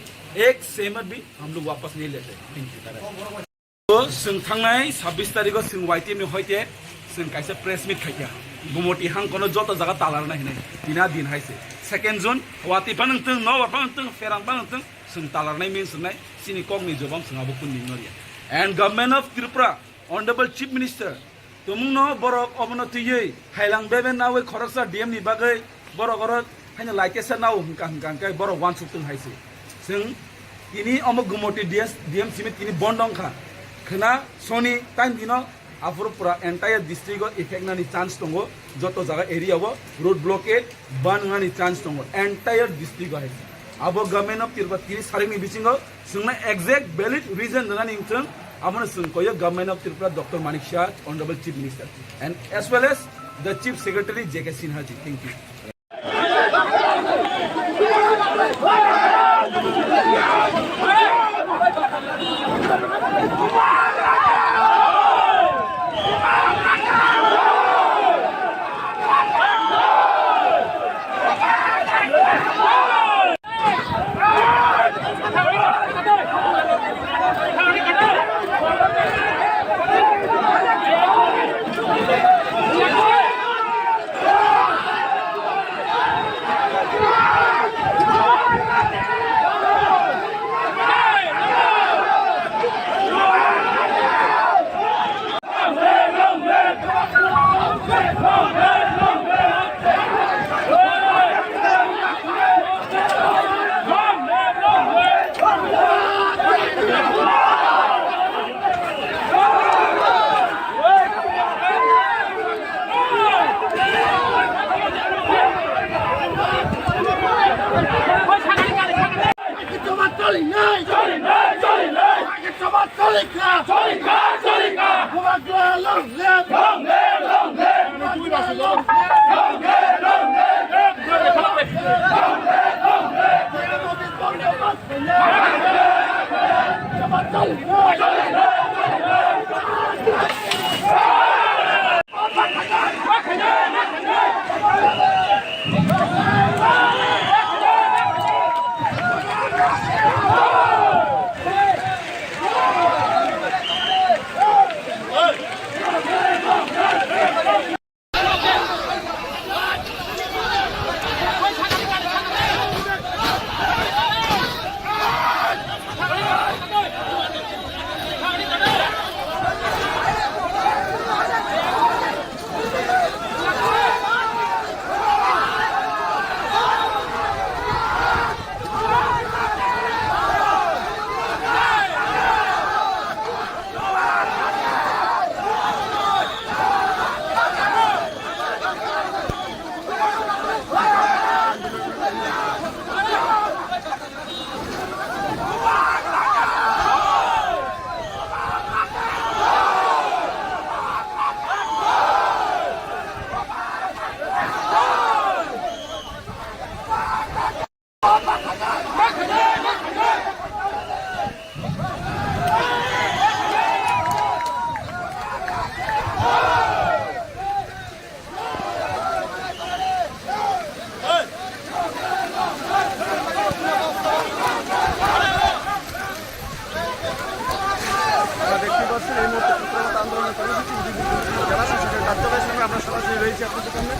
एक सेमत भी हम लोग वापस नहीं लेते। Thank you. O chwng thangnai sabbish tarikh o chwng Y T F ni hoite chwng kaisa press meet khaikha. Gumoti hangkono joto jaga talarnai hinwi tina din hai se. Second June, wati phano wngthung, nobar phano wngthung, pherang phano wngthung, chwng talarnai min swngnai, chini kokni jobab chwng abo kundin norya. And Government of Tripura, Honorable Chief Minister, tumungno borok obono twiwi hailang bebe nawi khoroksa D M ni bagwi borok oro haino laitesa nao hwnkha hwnkha hwnkhe borok uansuk tong hai se. Chwng tini omo Gumoti D S, D M Simi tini bondo wngkha. Khwna soni time dino aphuru pura entire district o effect nani chance tongo. Joto jaga area o road blockade ban wngnani chance tongo entire district o hai se. Abo Government of Tripura tini sarikni bisingo chwngno exact valid reason rwnani wngthung, abono chwng koyo Government of Tripura, Doctor Manik Saha, Honorable Chief Minister, and as well as the Chief Secretary J K Sinha ji. Thank you. Choli nai! Choli nai! Choli nai! Choli kha! Choli kha! Choli kha! Bubagra long live! Long live! Long live! Bubagra long live! Long live! Long live! আমরা দেখতে পাচ্ছি এই মুহূর্তে প্রতিবাদ আন্দোলনের কর্মসূচি যারা আছে সেখানে কার্যালয়ের সামনে আমরা সরাসরি রয়েছি আপনাদের সামনে।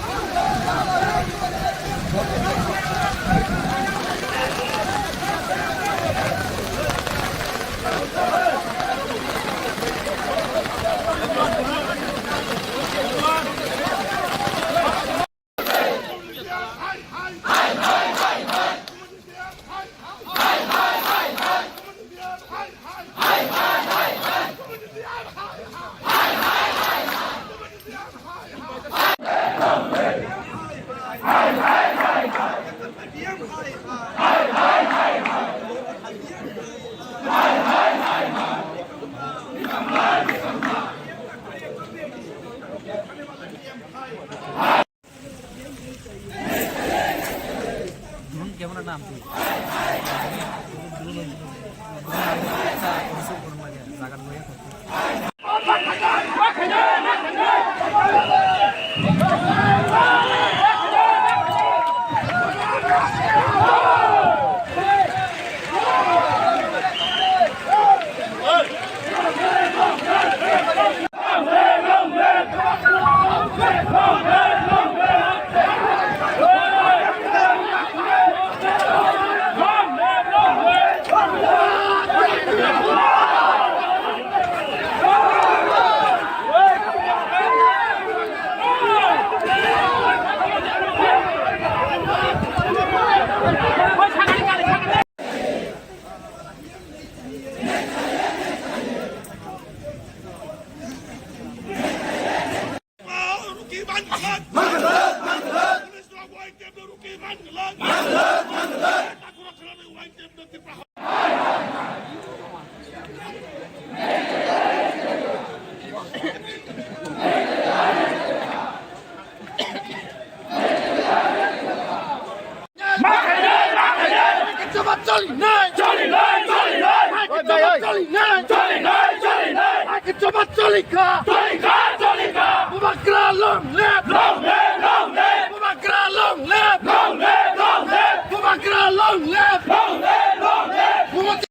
Bubagra long live! Long live, long live! Bubagra long live! Long live, long live! Bubagra long live! Long live, long live! Bubagra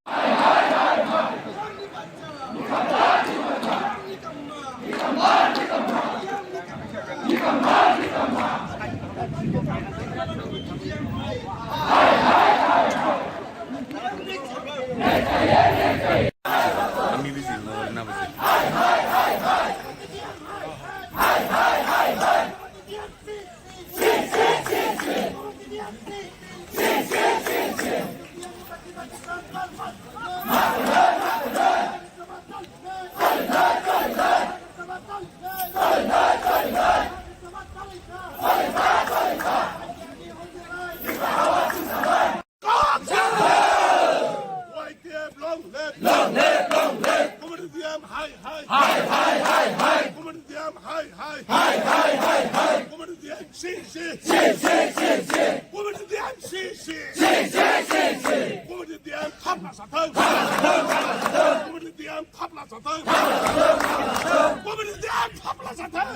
Y T F long live! Long live, long live! Community D M hai hai! Hai hai hai hai! Community D M hai hai! Hai hai hai hai! Community D M si si! Si si si si! Community D M si si! Si si si si! Community D M thapla sathang! Thapla sathang, thapla sathang! Community D M thapla sathang! Thapla sathang, thapla sathang! Community D M thapla sathang!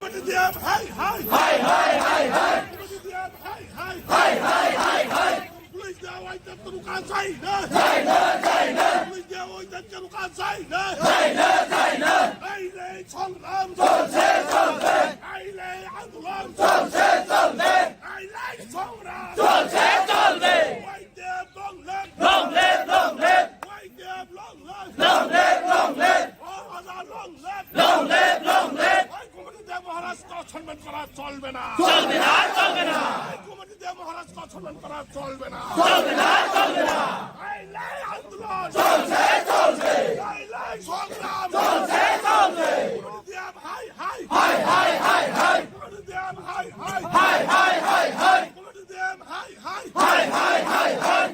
Community D M hai hai! Hai hai hai hai! Community D M hai hai! Hai hai hai hai! Police dia Y T F taruka jaina! Jaina, jaina! Police dia Y T F taruka jaina! Jaina, jaina! Ailai songram! Cholse, cholse! Ailai andolan! Cholse, cholse! Ailai songram! Cholse, cholse! Y T F long live! Long live, long live! Y T F long live! Long live, long live! Long live, long live! Long live, long live! এই কমিটিতে মহারাজকে অসম্মান করা চলবে না। চলবে না, চলবে না। এই কমিটিতে মহারাজকে অসম্মান করা চলবে না। চলবে না, চলবে না। এই লড়াই আন্দোলন চলছে, চলছে। এই লড়াই সংগ্রাম চলছে, চলছে। কমিটি দিয়ে হাই, হাই। হাই, হাই, হাই, হাই। কমিটি দিয়ে হাই, হাই। হাই, হাই, হাই, হাই। কমিটি দিয়ে হাই, হাই। হাই, হাই, হাই, হাই।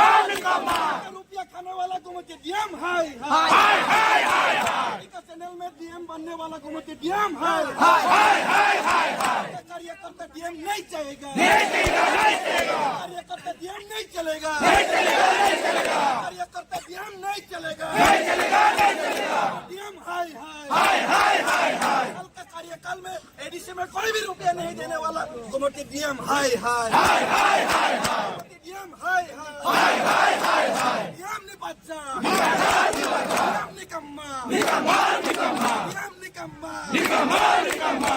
रुपया खाने वाला को मुझे D M हाय हाय। हाय, हाय, हाय, हाय। का चैनल में D M बनने वाला को मुझे D M हाय हाय। हाय, हाय, हाय, हाय। कार्यकर्ता D M नहीं चलेगा। नहीं चलेगा, नहीं चलेगा। कार्यकर्ता D M नहीं चलेगा। नहीं चलेगा, नहीं चलेगा। कार्यकर्ता D M नहीं चलेगा। नहीं चलेगा, नहीं चलेगा। D M हाय हाय। हाय, हाय, हाय, हाय। कल का कार्यकाल में A D C में कोई भी रुपया नहीं देने वाला कमेटी D M हाय हाय। हाय, हाय, हाय, हाय। D M हाय हाय। हाय, हाय, हाय, हाय। D M निपट जा। निपट जा, निपट जा। D M निकम्मा। निकम्मा, निकम्मा। D M निकम्मा। निकम्मा, निकम्मा।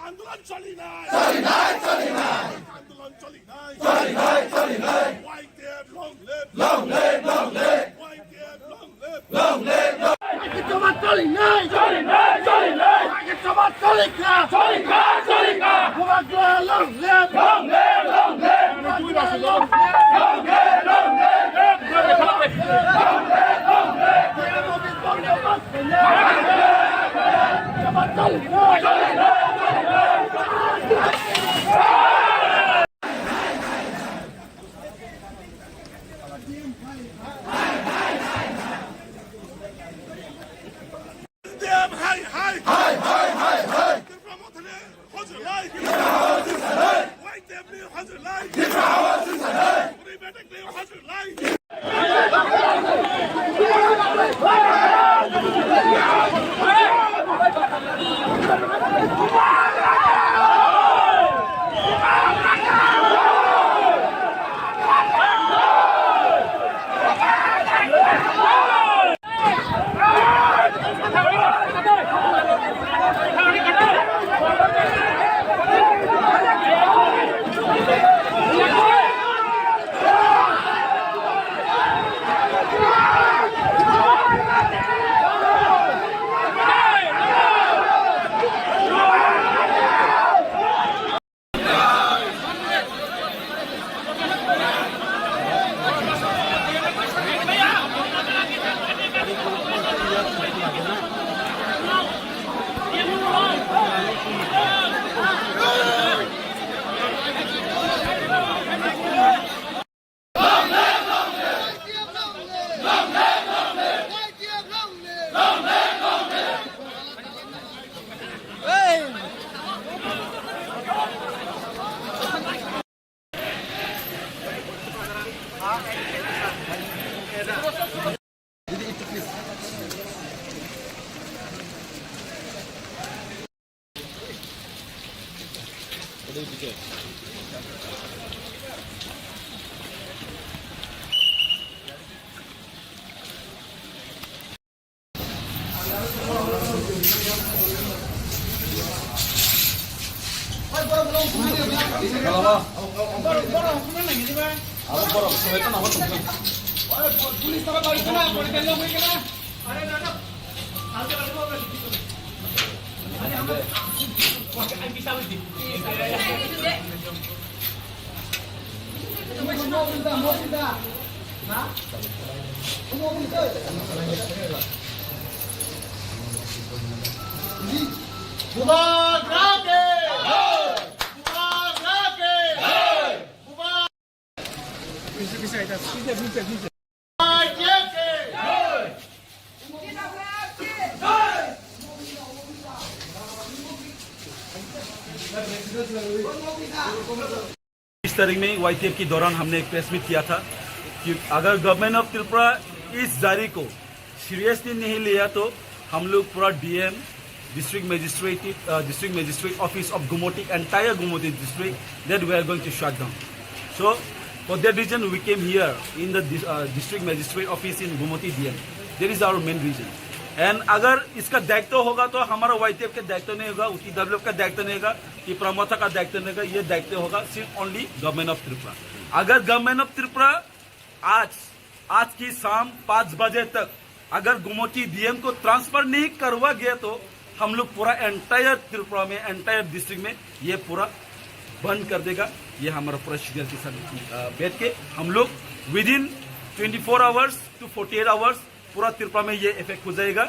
আন্দোলন চলি নাই। চলি নাই, চলি নাই। আন্দোলন চলি নাই। চলি নাই, চলি নাই। Y T F long live। Long live, long live। Y T F long live। Long live, long live। আগে জমা চলি নাই। চলি নাই, চলি নাই। আগে জমা চলি খা। চলি খা, চলি খা। Bubagra long live। Long live, long live। Bubagra long live। Long live, long live। Long live, long live। Hai, hai, hai, hai. Tripura Mothani hojrlai. Tripura hojrlai. Y T F ni hojrlai. Tripura hojrlai. Uri betek ni hojrlai. Bubagra ke! Bubagra ke! Bubagra ke! बीस तारीख में वाईटीएफ के दौरान हमने एक press meet किया था कि अगर गवर्नमेंट ऑफ त्रिपुरा इस जारी को सीरियसली नहीं लिया तो हम लोग पूरा DM, district magistrate, district magistrate office of गुमोटी, एंटायर गुमोटी district, that we are going to shut down. So for that reason we came here in the dis- uh, district magistrate office in Gumoti D M. That is our main reason. And अगर इसका दायित्व होगा तो हमारा वाईटीएफ का दायित्व नहीं होगा, टीडब्ल्यूएफ का दायित्व नहीं होगा, तिपरा मोर्चा का दायित्व नहीं होगा, ये दायित्व होगा सिर्फ ओनली गवर्नमेंट ऑफ त्रिपुरा। अगर गवर्नमेंट ऑफ त्रिपुरा आज, आज की शाम पाँच बजे तक अगर गुमोटी डीएम को ट्रांसफर नहीं करवा गया तो हम लोग पूरा एंटायर त्रिपुरा में, एंटायर डिस्ट्रिक्ट में ये पूरा बंद कर देगा। ये हमारा पूरा सीनियर के साथ, अ, बैठ के हम लोग within twenty four hours to forty eight hours पूरा त्रिपुरा में ये इफेक्ट हो जाएगा।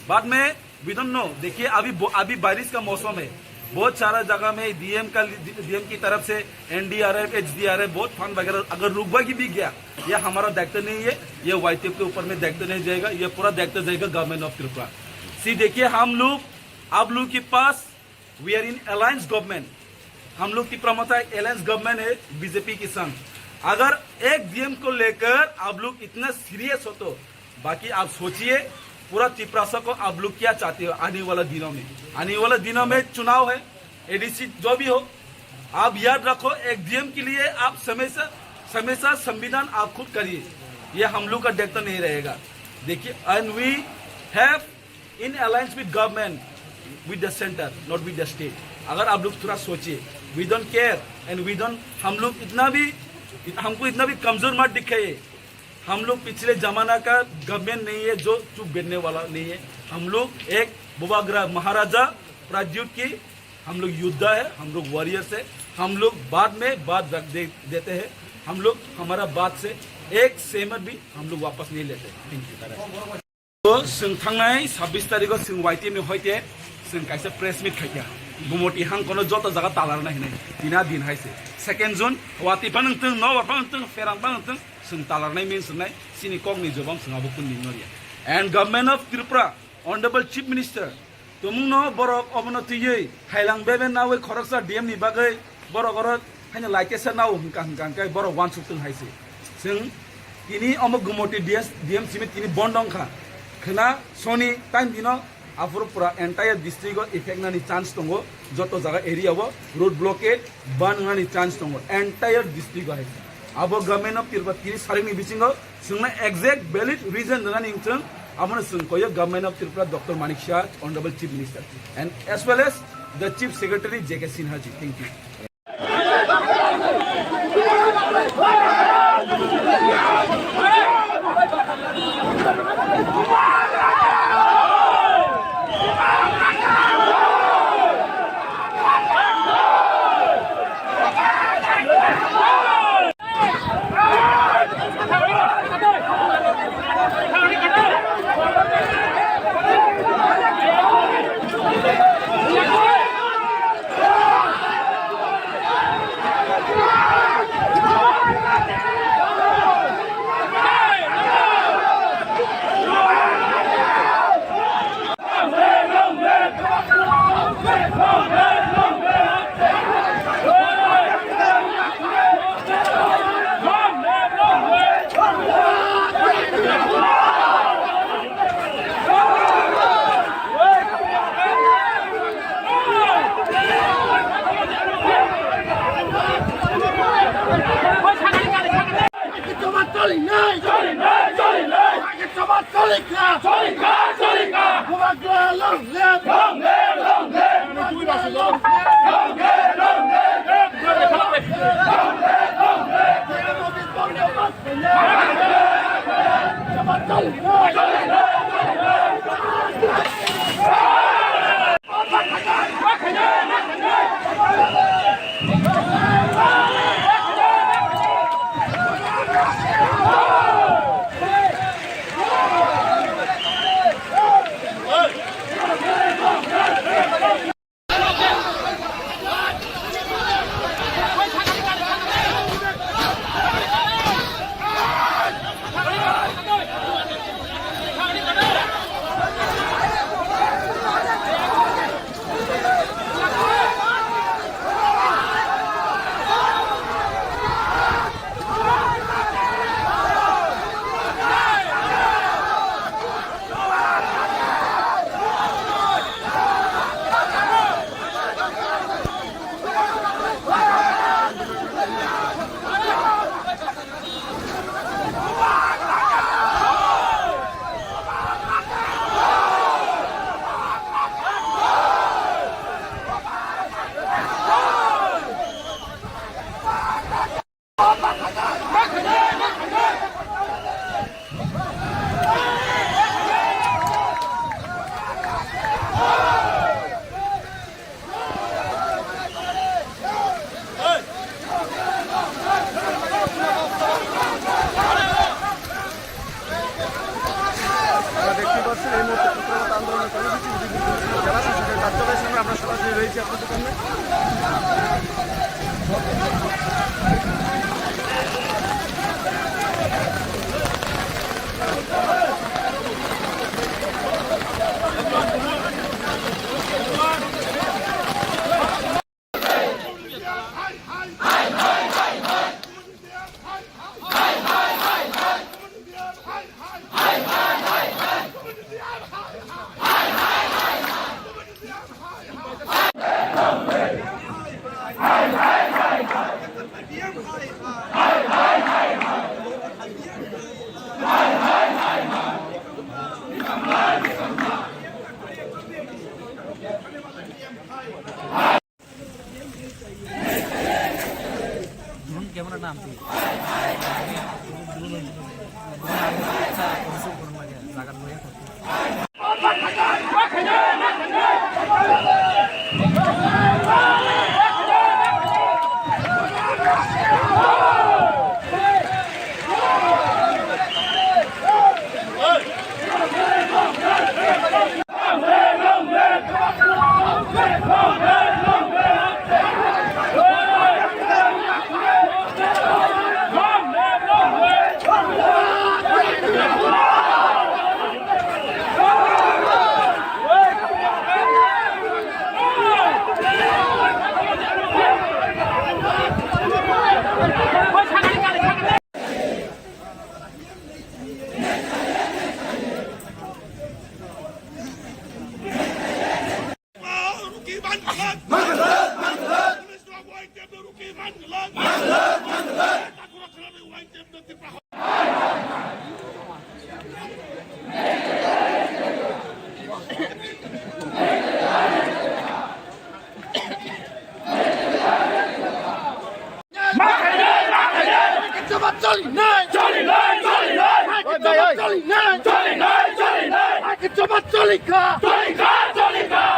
बाद में we don't know, देखिए अभी ब- अभी बारिश का मौसम है, बहुत सारा जगह में डीएम का, डीएम की तरफ से एनडीआरएफ, एचडीआरएफ, बहुत फंड वगैरह अगर रुकवा की भी गया, ये हमारा दायित्व नहीं है, ये वाईटीएफ के ऊपर में दायित्व नहीं जाएगा, ये पूरा दायित्व जाएगा गवर्नमेंट ऑफ त्रिपुरा। सी देखिए, हम लोग आप लोग के पास, we are in alliance government, हम लोग तिपरा मोर्चा एक अलायंस गवर्नमेंट है बीजेपी के संग। अगर एक डीएम को लेकर आप लोग इतना सीरियस हो तो बाकी आप सोचिए, पूरा तिपरासा को आप लोग क्या चाहते हो आने वाला दिनों में। आने वाला दिनों में चुनाव है, एडीसी जो भी हो, आप याद रखो, एक डीएम के लिए आप हमेशा, हमेशा संविधान आप खुद करिए, ये हम लोग का दायित्व नहीं रहेगा। देखिए, and we have in alliance with government, with the center, not with the state। अगर आप लोग थोड़ा सोचिए, we don't care and we don't, हम लोग इतना भी, हमको इतना भी कमजोर मत दिखाइए। हम लोग पिछले जमाना का गवर्नमेंट नहीं है जो चुप बैठने वाला नहीं है। हम लोग एक बुबाग्रा महाराजा प्राद्युत की हम लोग योद्धा है, हम लोग वॉरियर्स है। हम लोग बाद में बात रख दे, देते हैं। हम लोग हमारा बात से एक सेमत भी हम लोग वापस नहीं लेते। Thank you। To chwng thangnai sabbish tarikh o chwng Y T F ni hoite chwng kaisa press meet khaikha. Gumoti hangkono joto jaga talarnai hinwi. Tina din hai se. Second June, watwi phano wngthung, nobar phano wngthung, pherang phano wngthung, chwng talarnai min swngnai, chini kokni jobab chwng abo kunu nini norya. And Government of Tripura, Honorable Chief Minister, tumungno borok obono twiwi hailang bebe nawi khoroksa D M ni bagwi borok oro haino laitesa nao hwnkha hwnkha hwnkhe borok uansuk tong hai se. Chwng tini omo Gumoti D S, D M simi tini bondo wngkha. Khwna soni time dino aphuru pura entire district o effect nani chance tongo. Joto jaga area o road blockade ban wngnani chance tongo entire district o hai se. Abo Government of Tripura tini sarikni bisingo chwngno exact valid reason rwnani wngthung, abono chwng koyo Government of Tripura Doctor Manik Saha, Honorable Chief Minister, and as well as the Chief Secretary J K Sinha ji. Thank you. আপনারা দেখতে পাচ্ছেন এই মুহূর্তে প্রতিবাদ আন্দোলনের কর্মসূচি উদয়পুর জেলা শাসকের কার্যালয়ের সামনে। আমরা সরাসরি রয়েছি আপনাদের সামনে। Drone camera na amtwi. Drone, drone, drone, jaga loi.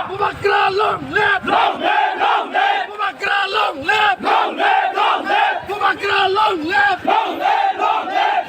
Bubagra long live! Long live, long live! Bubagra long live! Long live, long live! Bubagra long live! Long live, long live!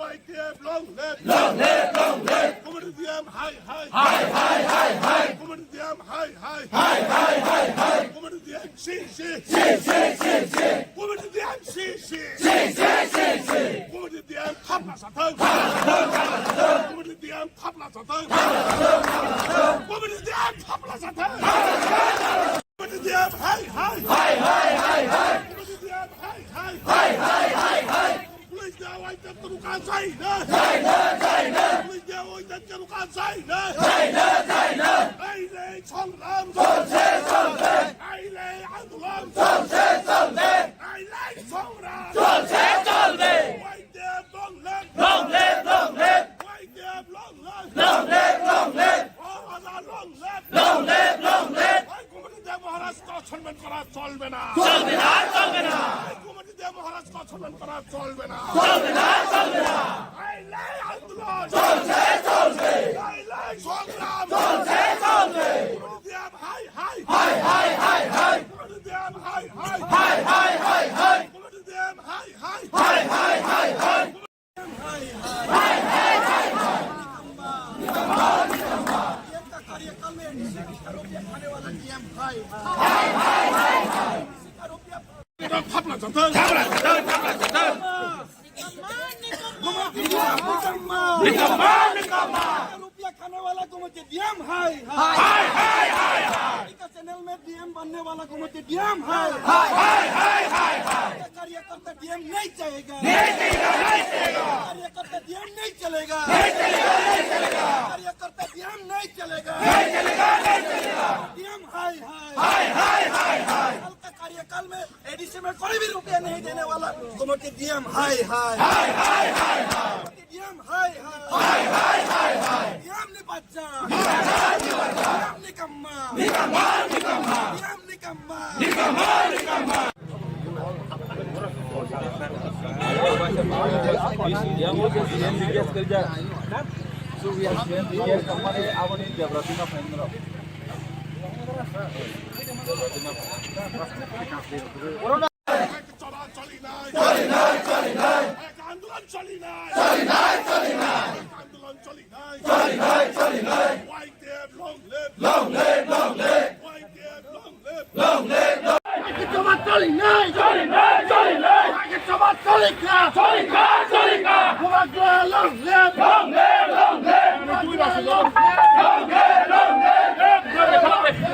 Y T F long live! Long live, long live! Community D M high, high! High, high, high, high! Community D M high, high! High, high, high, high! Community D M si, si! Si, si, si, si! Community D M si, si, si! Community D M thangna sathang! Thangna sathang, thangna sathang! Thapla chathai. Community D M thapla chathai. Community D M hai hai. Hai hai hai hai. Community D M hai hai. Hai hai hai hai. Police D M Y T F Taruka jai na. Jai na, jai na. Police D M Y T F Taruka jai na. Jai na, jai na. Ei le songram. Cholse, cholse. Ei le andolon. Cholse, cholse. Ei le songram. Cholse, cholse. Y T F long live. Long live, long live. Y T F long live. Long live, long live. Maharaj long live. Long live, long live. এই কমিটিতে মহারাজকে অসম্মান করা চলবে না। চলবে না, চলবে না। এই কমিটিতে মহারাজকে অসম্মান করা চলবে না। চলবে না, চলবে না। এই লড়াই আন্দোলন চলছে, চলছে। এই লড়াই সংগ্রাম চলছে, চলছে। কমিটিতে হাই হাই। হাই হাই হাই হাই। কমিটিতে হাই হাই। হাই হাই হাই হাই। কমিটিতে হাই হাই। হাই হাই হাই হাই। रुपया खाने वाला को मुझे दियम हाय हाय। हाय हाय हाय हाय। चैनल में D M बनने वाला को मुझे D M है। हाय हाय हाय हाय हाय। कार्यकर्ता D M नहीं चाहेगा। नहीं चलेगा, नहीं चलेगा। कार्यकर्ता D M नहीं चलेगा। नहीं चलेगा, नहीं चलेगा। कार्यकर्ता D M नहीं चलेगा। नहीं चलेगा, नहीं चलेगा। D M हाय हाय। हाय हाय हाय हाय। कल का कार्यकाल में A D C में कोई भी रुपया नहीं देने वाला को मुझे D M हाय हाय। हाय हाय हाय हाय। D M हाय हाय। हाय हाय हाय हाय। D M ni bachcha. D M ni kamma. Ni kamma, ni kamma. D M ni kamma. Ni kamma, ni kamma. আন্দোলন চলি নাই। চলি নাই, চলি নাই। আন্দোলন চলি নাই। চলি নাই, চলি নাই। Y T F long live। Long live, long live। Y T F long live। Long live, long live। আগে সভা চলি নাই। চলি নাই, চলি নাই। আগে সভা চলি খা। চলি খা, চলি খা। বুবাগ্লা long live। Long live, long live। বুবাগ্লা long live। Long live, long live।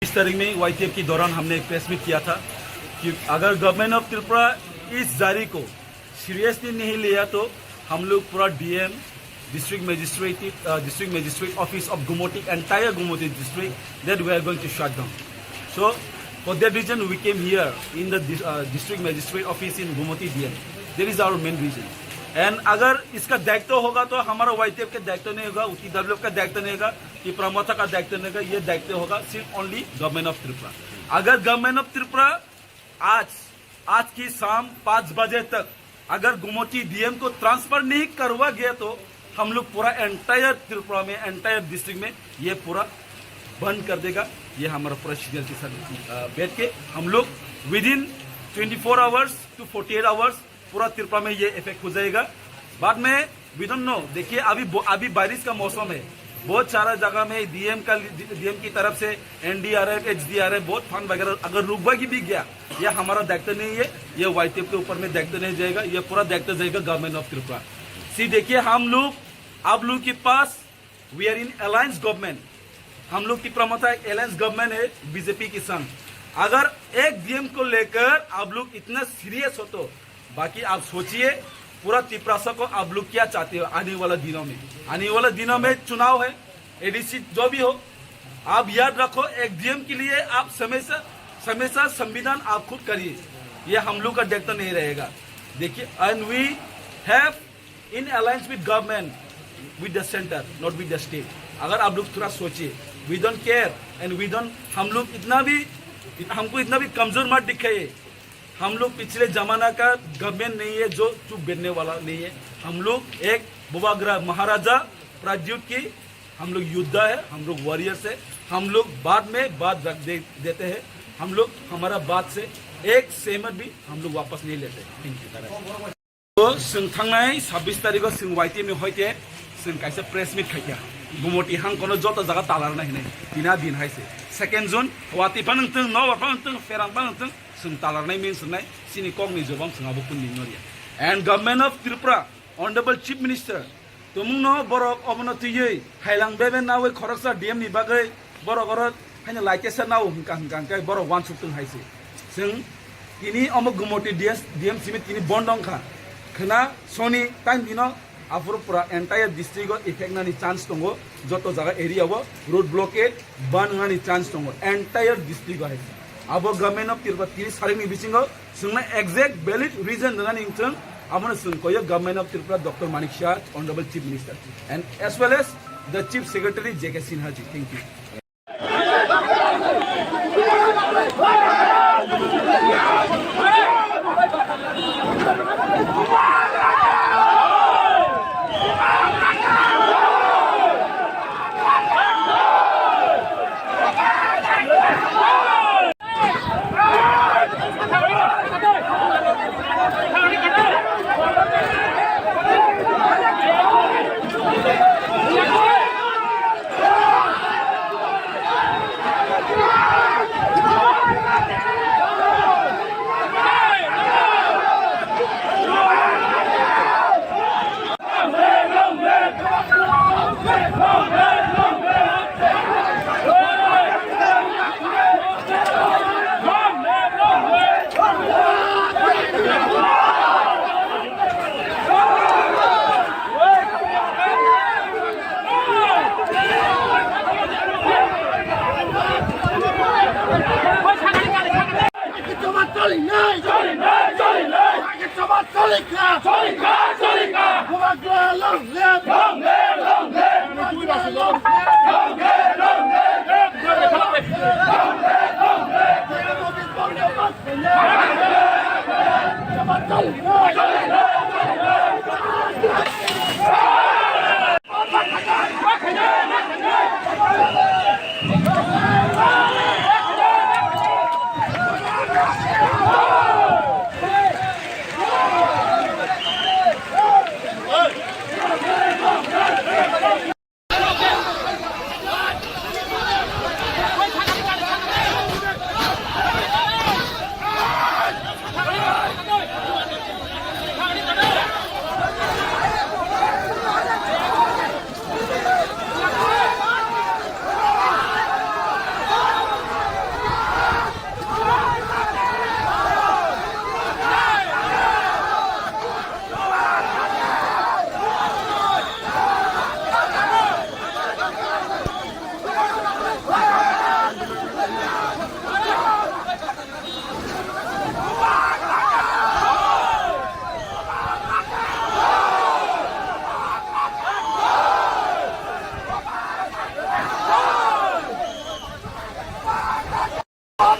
बीस तारीख में वाईटीएफ के दौरान हमने एक प्रेस मीट किया था कि अगर गवर्नमेंट ऑफ त्रिपुरा इस जारी को सीरियसली नहीं लिया तो हम लोग पूरा DM, district magistrate, a, district magistrate office of गुमोटी, entire Gumoti district, that we are going to shut down. So, for that reason, we came here in the dis-, uh, district magistrate office in Gumoti D M. That is our main reason. And अगर इसका दायित्व होगा तो हमारा वाईटीएफ का दायित्व नहीं होगा, टीडब्ल्यूएफ का दायित्व नहीं होगा, तिपरा मोर्चा का दायित्व नहीं होगा, ये दायित्व होगा सिर्फ ओनली गवर्नमेंट ऑफ त्रिपुरा। अगर गवर्नमेंट ऑफ त्रिपुरा आज, आज की शाम पाँच बजे तक अगर गुमोटी डीएम को ट्रांसफर नहीं करवा गया तो हम लोग पूरा एंटायर त्रिपुरा में, एंटायर डिस्ट्रिक्ट में ये पूरा बंद कर देगा। ये हमारा पूरा सीनियर के साथ, अ, बैठ के हम लोग within twenty four hours to forty eight hours पूरा त्रिपुरा में ये इफेक्ट हो जाएगा। बाद में वी डोंट नो, देखिए अभी बो-, अभी बारिश का मौसम है, बहुत सारा जगह में डीएम का, डीएम की तरफ से एनडीआरएफ, एचडीआरएफ, बहुत फंड वगैरह अगर रुकवा की भी गया, ये हमारा दायित्व नहीं है, ये वाईटीएफ के ऊपर में दायित्व नहीं जाएगा, ये पूरा दायित्व जाएगा गवर्नमेंट ऑफ त्रिपुरा। सी देखिए, हम लोग आप लोग के पास, we are in alliance government, हम लोग की प्रमुखता एक अलायंस गवर्नमेंट है बीजेपी के संग। अगर एक डीएम को लेकर आप लोग इतना सीरियस हो तो बाकी आप सोचिए, पूरा तिपरासा को आप लोग क्या चाहते हो आने वाला दिनों में? आने वाला दिनों में चुनाव है, एडीसी जो भी हो, आप याद रखो, एक डीएम के लिए आप हमेशा, हमेशा संविधान आप खुद करिए, ये हम लोग का दायित्व नहीं रहेगा। देखिए, and we have in alliance with government, with the center, not with the state. अगर आप लोग थोड़ा सोचिए, we don't care and we don't, हम लोग इतना भी, हमको इतना भी कमजोर मत दिखाइए। हम लोग पिछले जमाना का गवर्नमेंट नहीं है जो चुप बैठने वाला नहीं है। हम लोग एक बुबाग्रा महाराजा प्राद्युत की हम लोग योद्धा है, हम लोग वॉरियर्स है। हम लोग बाद में बात रख दे, देते हैं। हम लोग हमारा बात से एक सेमत भी हम लोग वापस नहीं लेते। Thank you. Bo chwng thangnai sabbish tarikh o chwng Y T M ni hoite chwng kaisa press meet khaikha. Gumoti hangkono joto jaga talarnai hinwi tina din hai se. Second June, watwi phano wngtwng, nobar phano wngtwng, pherang phano wngtwng, chwng talarnai min swngnai, chini kokni jobam chwng abo kunu nini norya. And Government of Tripura, Honorable Chief Minister, tumungno borok omono twiwi hailang bebe nawi khoroksa D M ni bagwi borok oro haino laitesa nao hwnka hwnka hwnkhe borok uansuk tong hai se. Chwng tini omo Gumoti D S, D M simi tini bondo wngkha. Khwna soni time dino aphuru pura entire district o effect nani chance tongo, joto jaga area o road blockade ban wngnani chance tongo entire district o hai se. Abo Government of Tripura tini sarikni bisingo chwngno exact valid reason rwnani wngthwng, abono chwng koyo Government of Tripura, Doctor Manik Saha, Honorable Chief Minister, and as well as the Chief Secretary J K Sinha ji. Thank you. আপনারা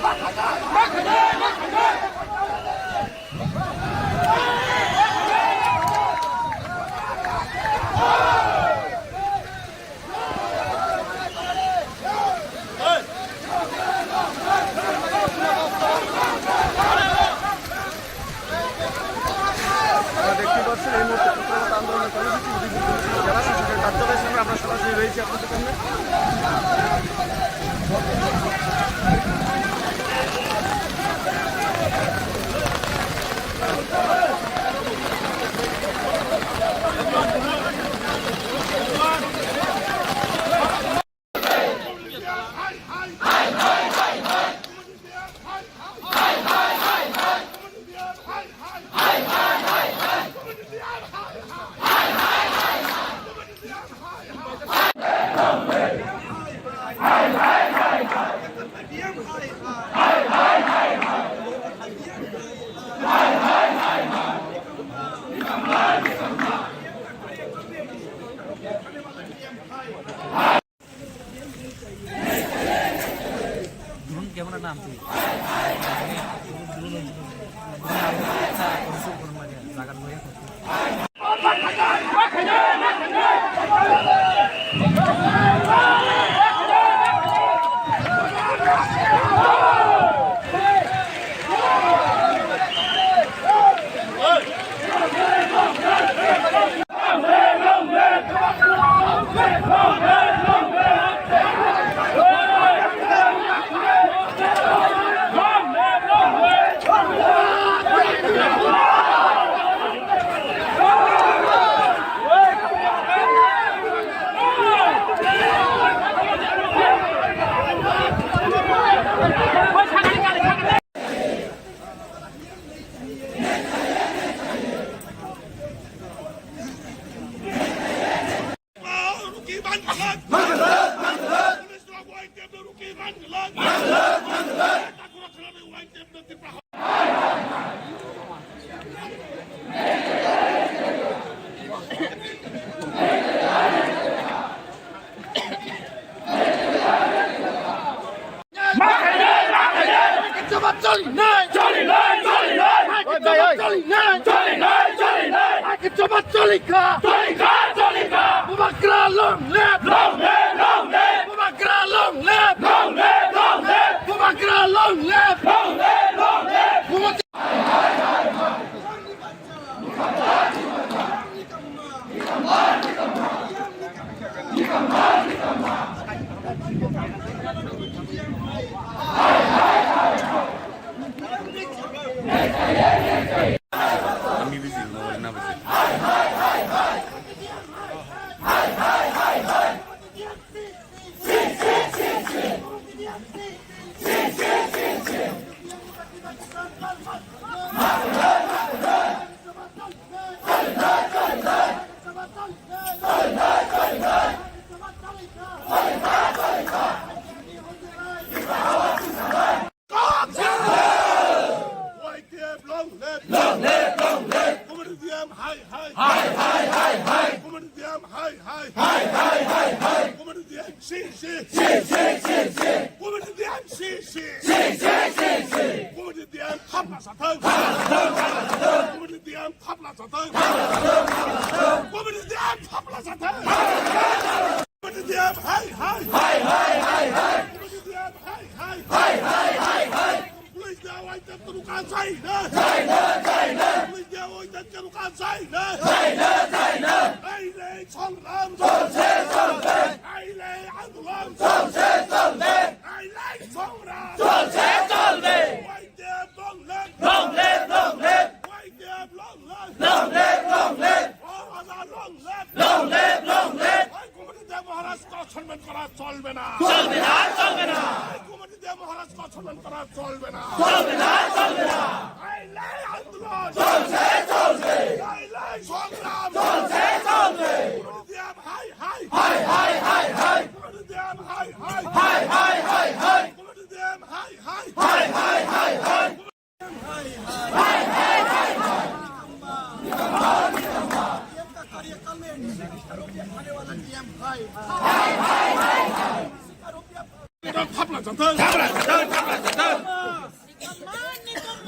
দেখতে পাচ্ছেন এই মুহূর্তে প্রতিবাদ আন্দোলনের কর্মসূচি উদয়পুর জেলা শাসকের কার্যালয়ের সামনে। আমরা সরাসরি রয়েছি আপনাদের সামনে। Drone camera na amtwi. Drone, drone, drone, drone, jaga nukya. Bubagra long live! Long live, long live! Bubagra long live! Long live, long live! Bubagra long live! Long live, long live! Y T F long live! Long live, long live! Community D M high, high! High, high, high, high! Community D M high, high! High, high, high, high! Community D M C C! C C, C C! Community D M C C! C C, C C! Community D M thapla sathang! Thapla sathang, thapla sathang! Community D M thapla sathang! Thapla sathang, thapla sathang! Community D M thapla sathang! Community D M high, high! High, high, high, high! Community D M high, high! High, high, high, high! Police দেওয়া হইতে তো রুকা যায় না! যায় না, যায় না! Police দেওয়া হইতে তো রুকা যায় না! যায় না, যায় না! এই লড়াই সংগ্রাম চলছে, চলবে! এই লড়াই আন্দোলন চলছে, চলবে! এই লড়াই সংগ্রাম চলছে, চলবে! Y T F long live! Long live, long live! Y T F long live! Long live, long live! মহারাজা long live! Long live, long live! এই কমিটিতে মহারাজকে অসম্মান করা চলবে না! চলবে না, চলবে না! এই কমিটিতে মহারাজকে অসম্মান করা চলবে না! চলবে না, চলবে না! এই লড়াই আন্দোলন চলছে, চলবে! এই লড়াই সংগ্রাম চলছে, চলবে! কমিটিতে হাই, হাই! হাই, হাই, হাই, হাই! কমিটিতে হাই, হাই! হাই, হাই, হাই, হাই! কমিটিতে হাই, হাই! হাই, হাই, হাই, হাই! Thapla sathang! Thapla sathang!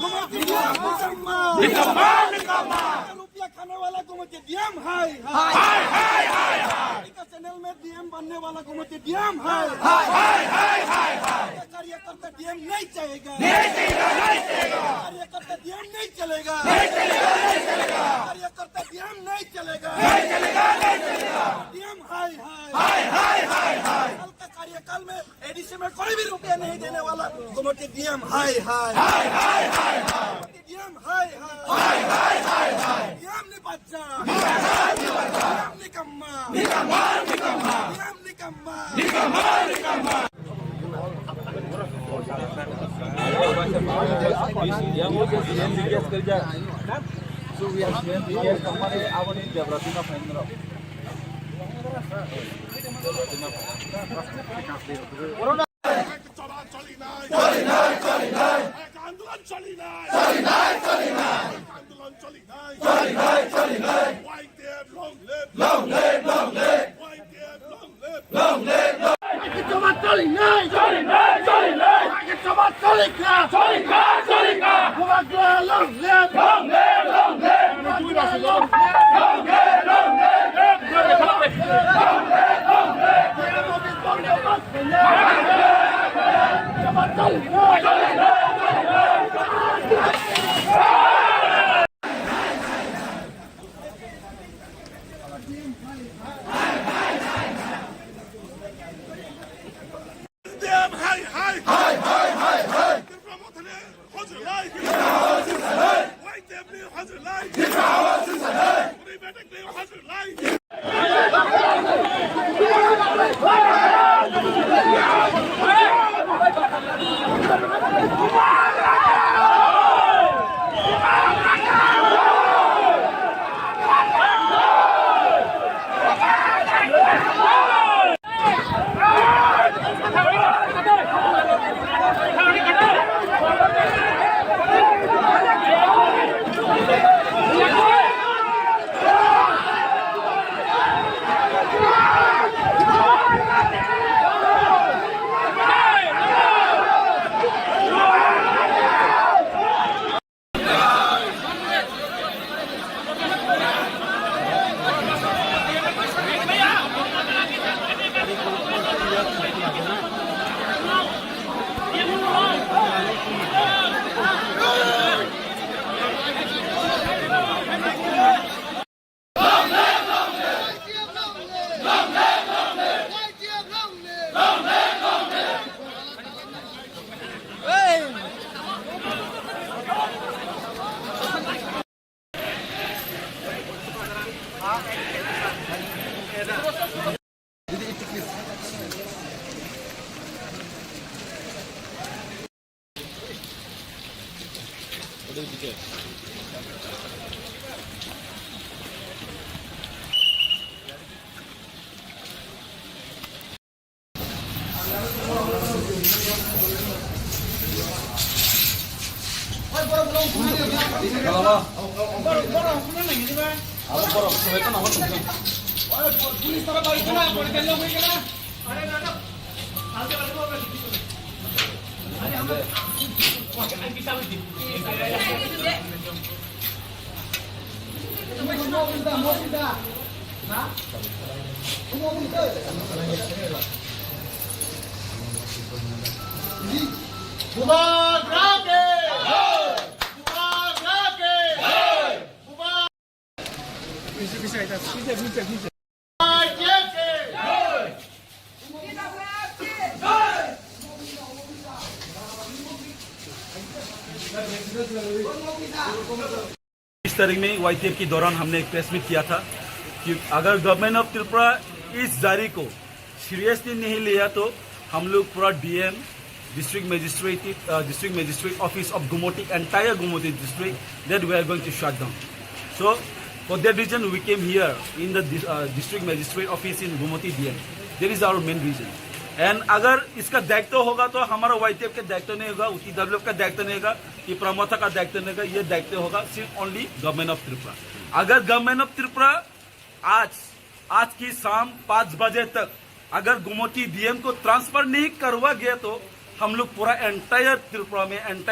Gumoti D M निकम्मा। निकम्मा, निकम्मा। रुपया खाने वाला गुमटी D M हाय, हाय। हाय, हाय, हाय, हाय। का चैनल में D M बनने वाला गुमटी D M हाय। हाय, हाय, हाय, हाय, हाय। कार्यकर्ता D M नहीं चाहेगा। नहीं चलेगा, नहीं चलेगा। कार्यकर्ता D M नहीं चलेगा। नहीं चलेगा, नहीं चलेगा। कार्यकर्ता D M नहीं चलेगा। नहीं चलेगा, नहीं चलेगा। D M हाय, हाय। हाय, हाय, हाय, हाय। साल का कार्यकाल में A D C में कोई भी रुपया नहीं देने वाला गुमटी D M हाय, हाय। हाय, हाय, हाय, हाय। D M हाय, हाय। हाय, हाय, हाय, हाय। D M निपच्चा। निपच्चा, निपच्चा। D M निकम्मा। निकम्मा, निकम्मा। D M निकम्मा। निकम्मा, निकम्मा। চলি নাই, চলি নাই। এক আন্দোলন চলি নাই। চলি নাই, চলি নাই। এক আন্দোলন চলি নাই। চলি নাই, চলি নাই। Y T F long live। Long live, long live। Y T F long live। Long live, long live। আগে সভা চলি নাই। চলি নাই, চলি নাই। আগে সভা চলি খা। চলি খা, চলি খা। Bubagra long live। Long live, long live। Bubagra long live। Long live, long live। Dem hai hai. Hai hai hai hai. Tripura Motha ni hojrwlai. Tripura hojrwlai. Y T F ni hojrwlai. Tripura hojrwlai. Bwrwi betek ni hojrwlai. Bubagra ke! Bubagra ke! Bubagra ke! बीस तारीख में वाईटीएफ के दौरान हमने एक press meet किया था कि अगर गवर्नमेंट ऑफ त्रिपुरा इस जारी को सीरियसली नहीं लिया तो हम लोग पूरा DM, district magistrate, uh, district magistrate office of Gumoti, entire Gumoti district, that we are going to shut down. So, for that reason, we came here in the dis- uh, district magistrate office in Gumoti D M. That is our main reason. And अगर इसका दायित्व होगा तो हमारा वाईटीएफ का दायित्व नहीं होगा, ईडब्ल्यूएफ का दायित्व नहीं होगा, कि प्रमोथा का दायित्व नहीं होगा, ये दायित्व होगा सिर्फ ओनली गवर्नमेंट ऑफ त्रिपुरा। अगर गवर्नमेंट ऑफ त्रिपुरा आज, आज की शाम पाँच बजे तक अगर गुमटी डीएम को ट्रांसफर नहीं करवा गया तो हम लोग पूरा entire त्रिपुरा में, entire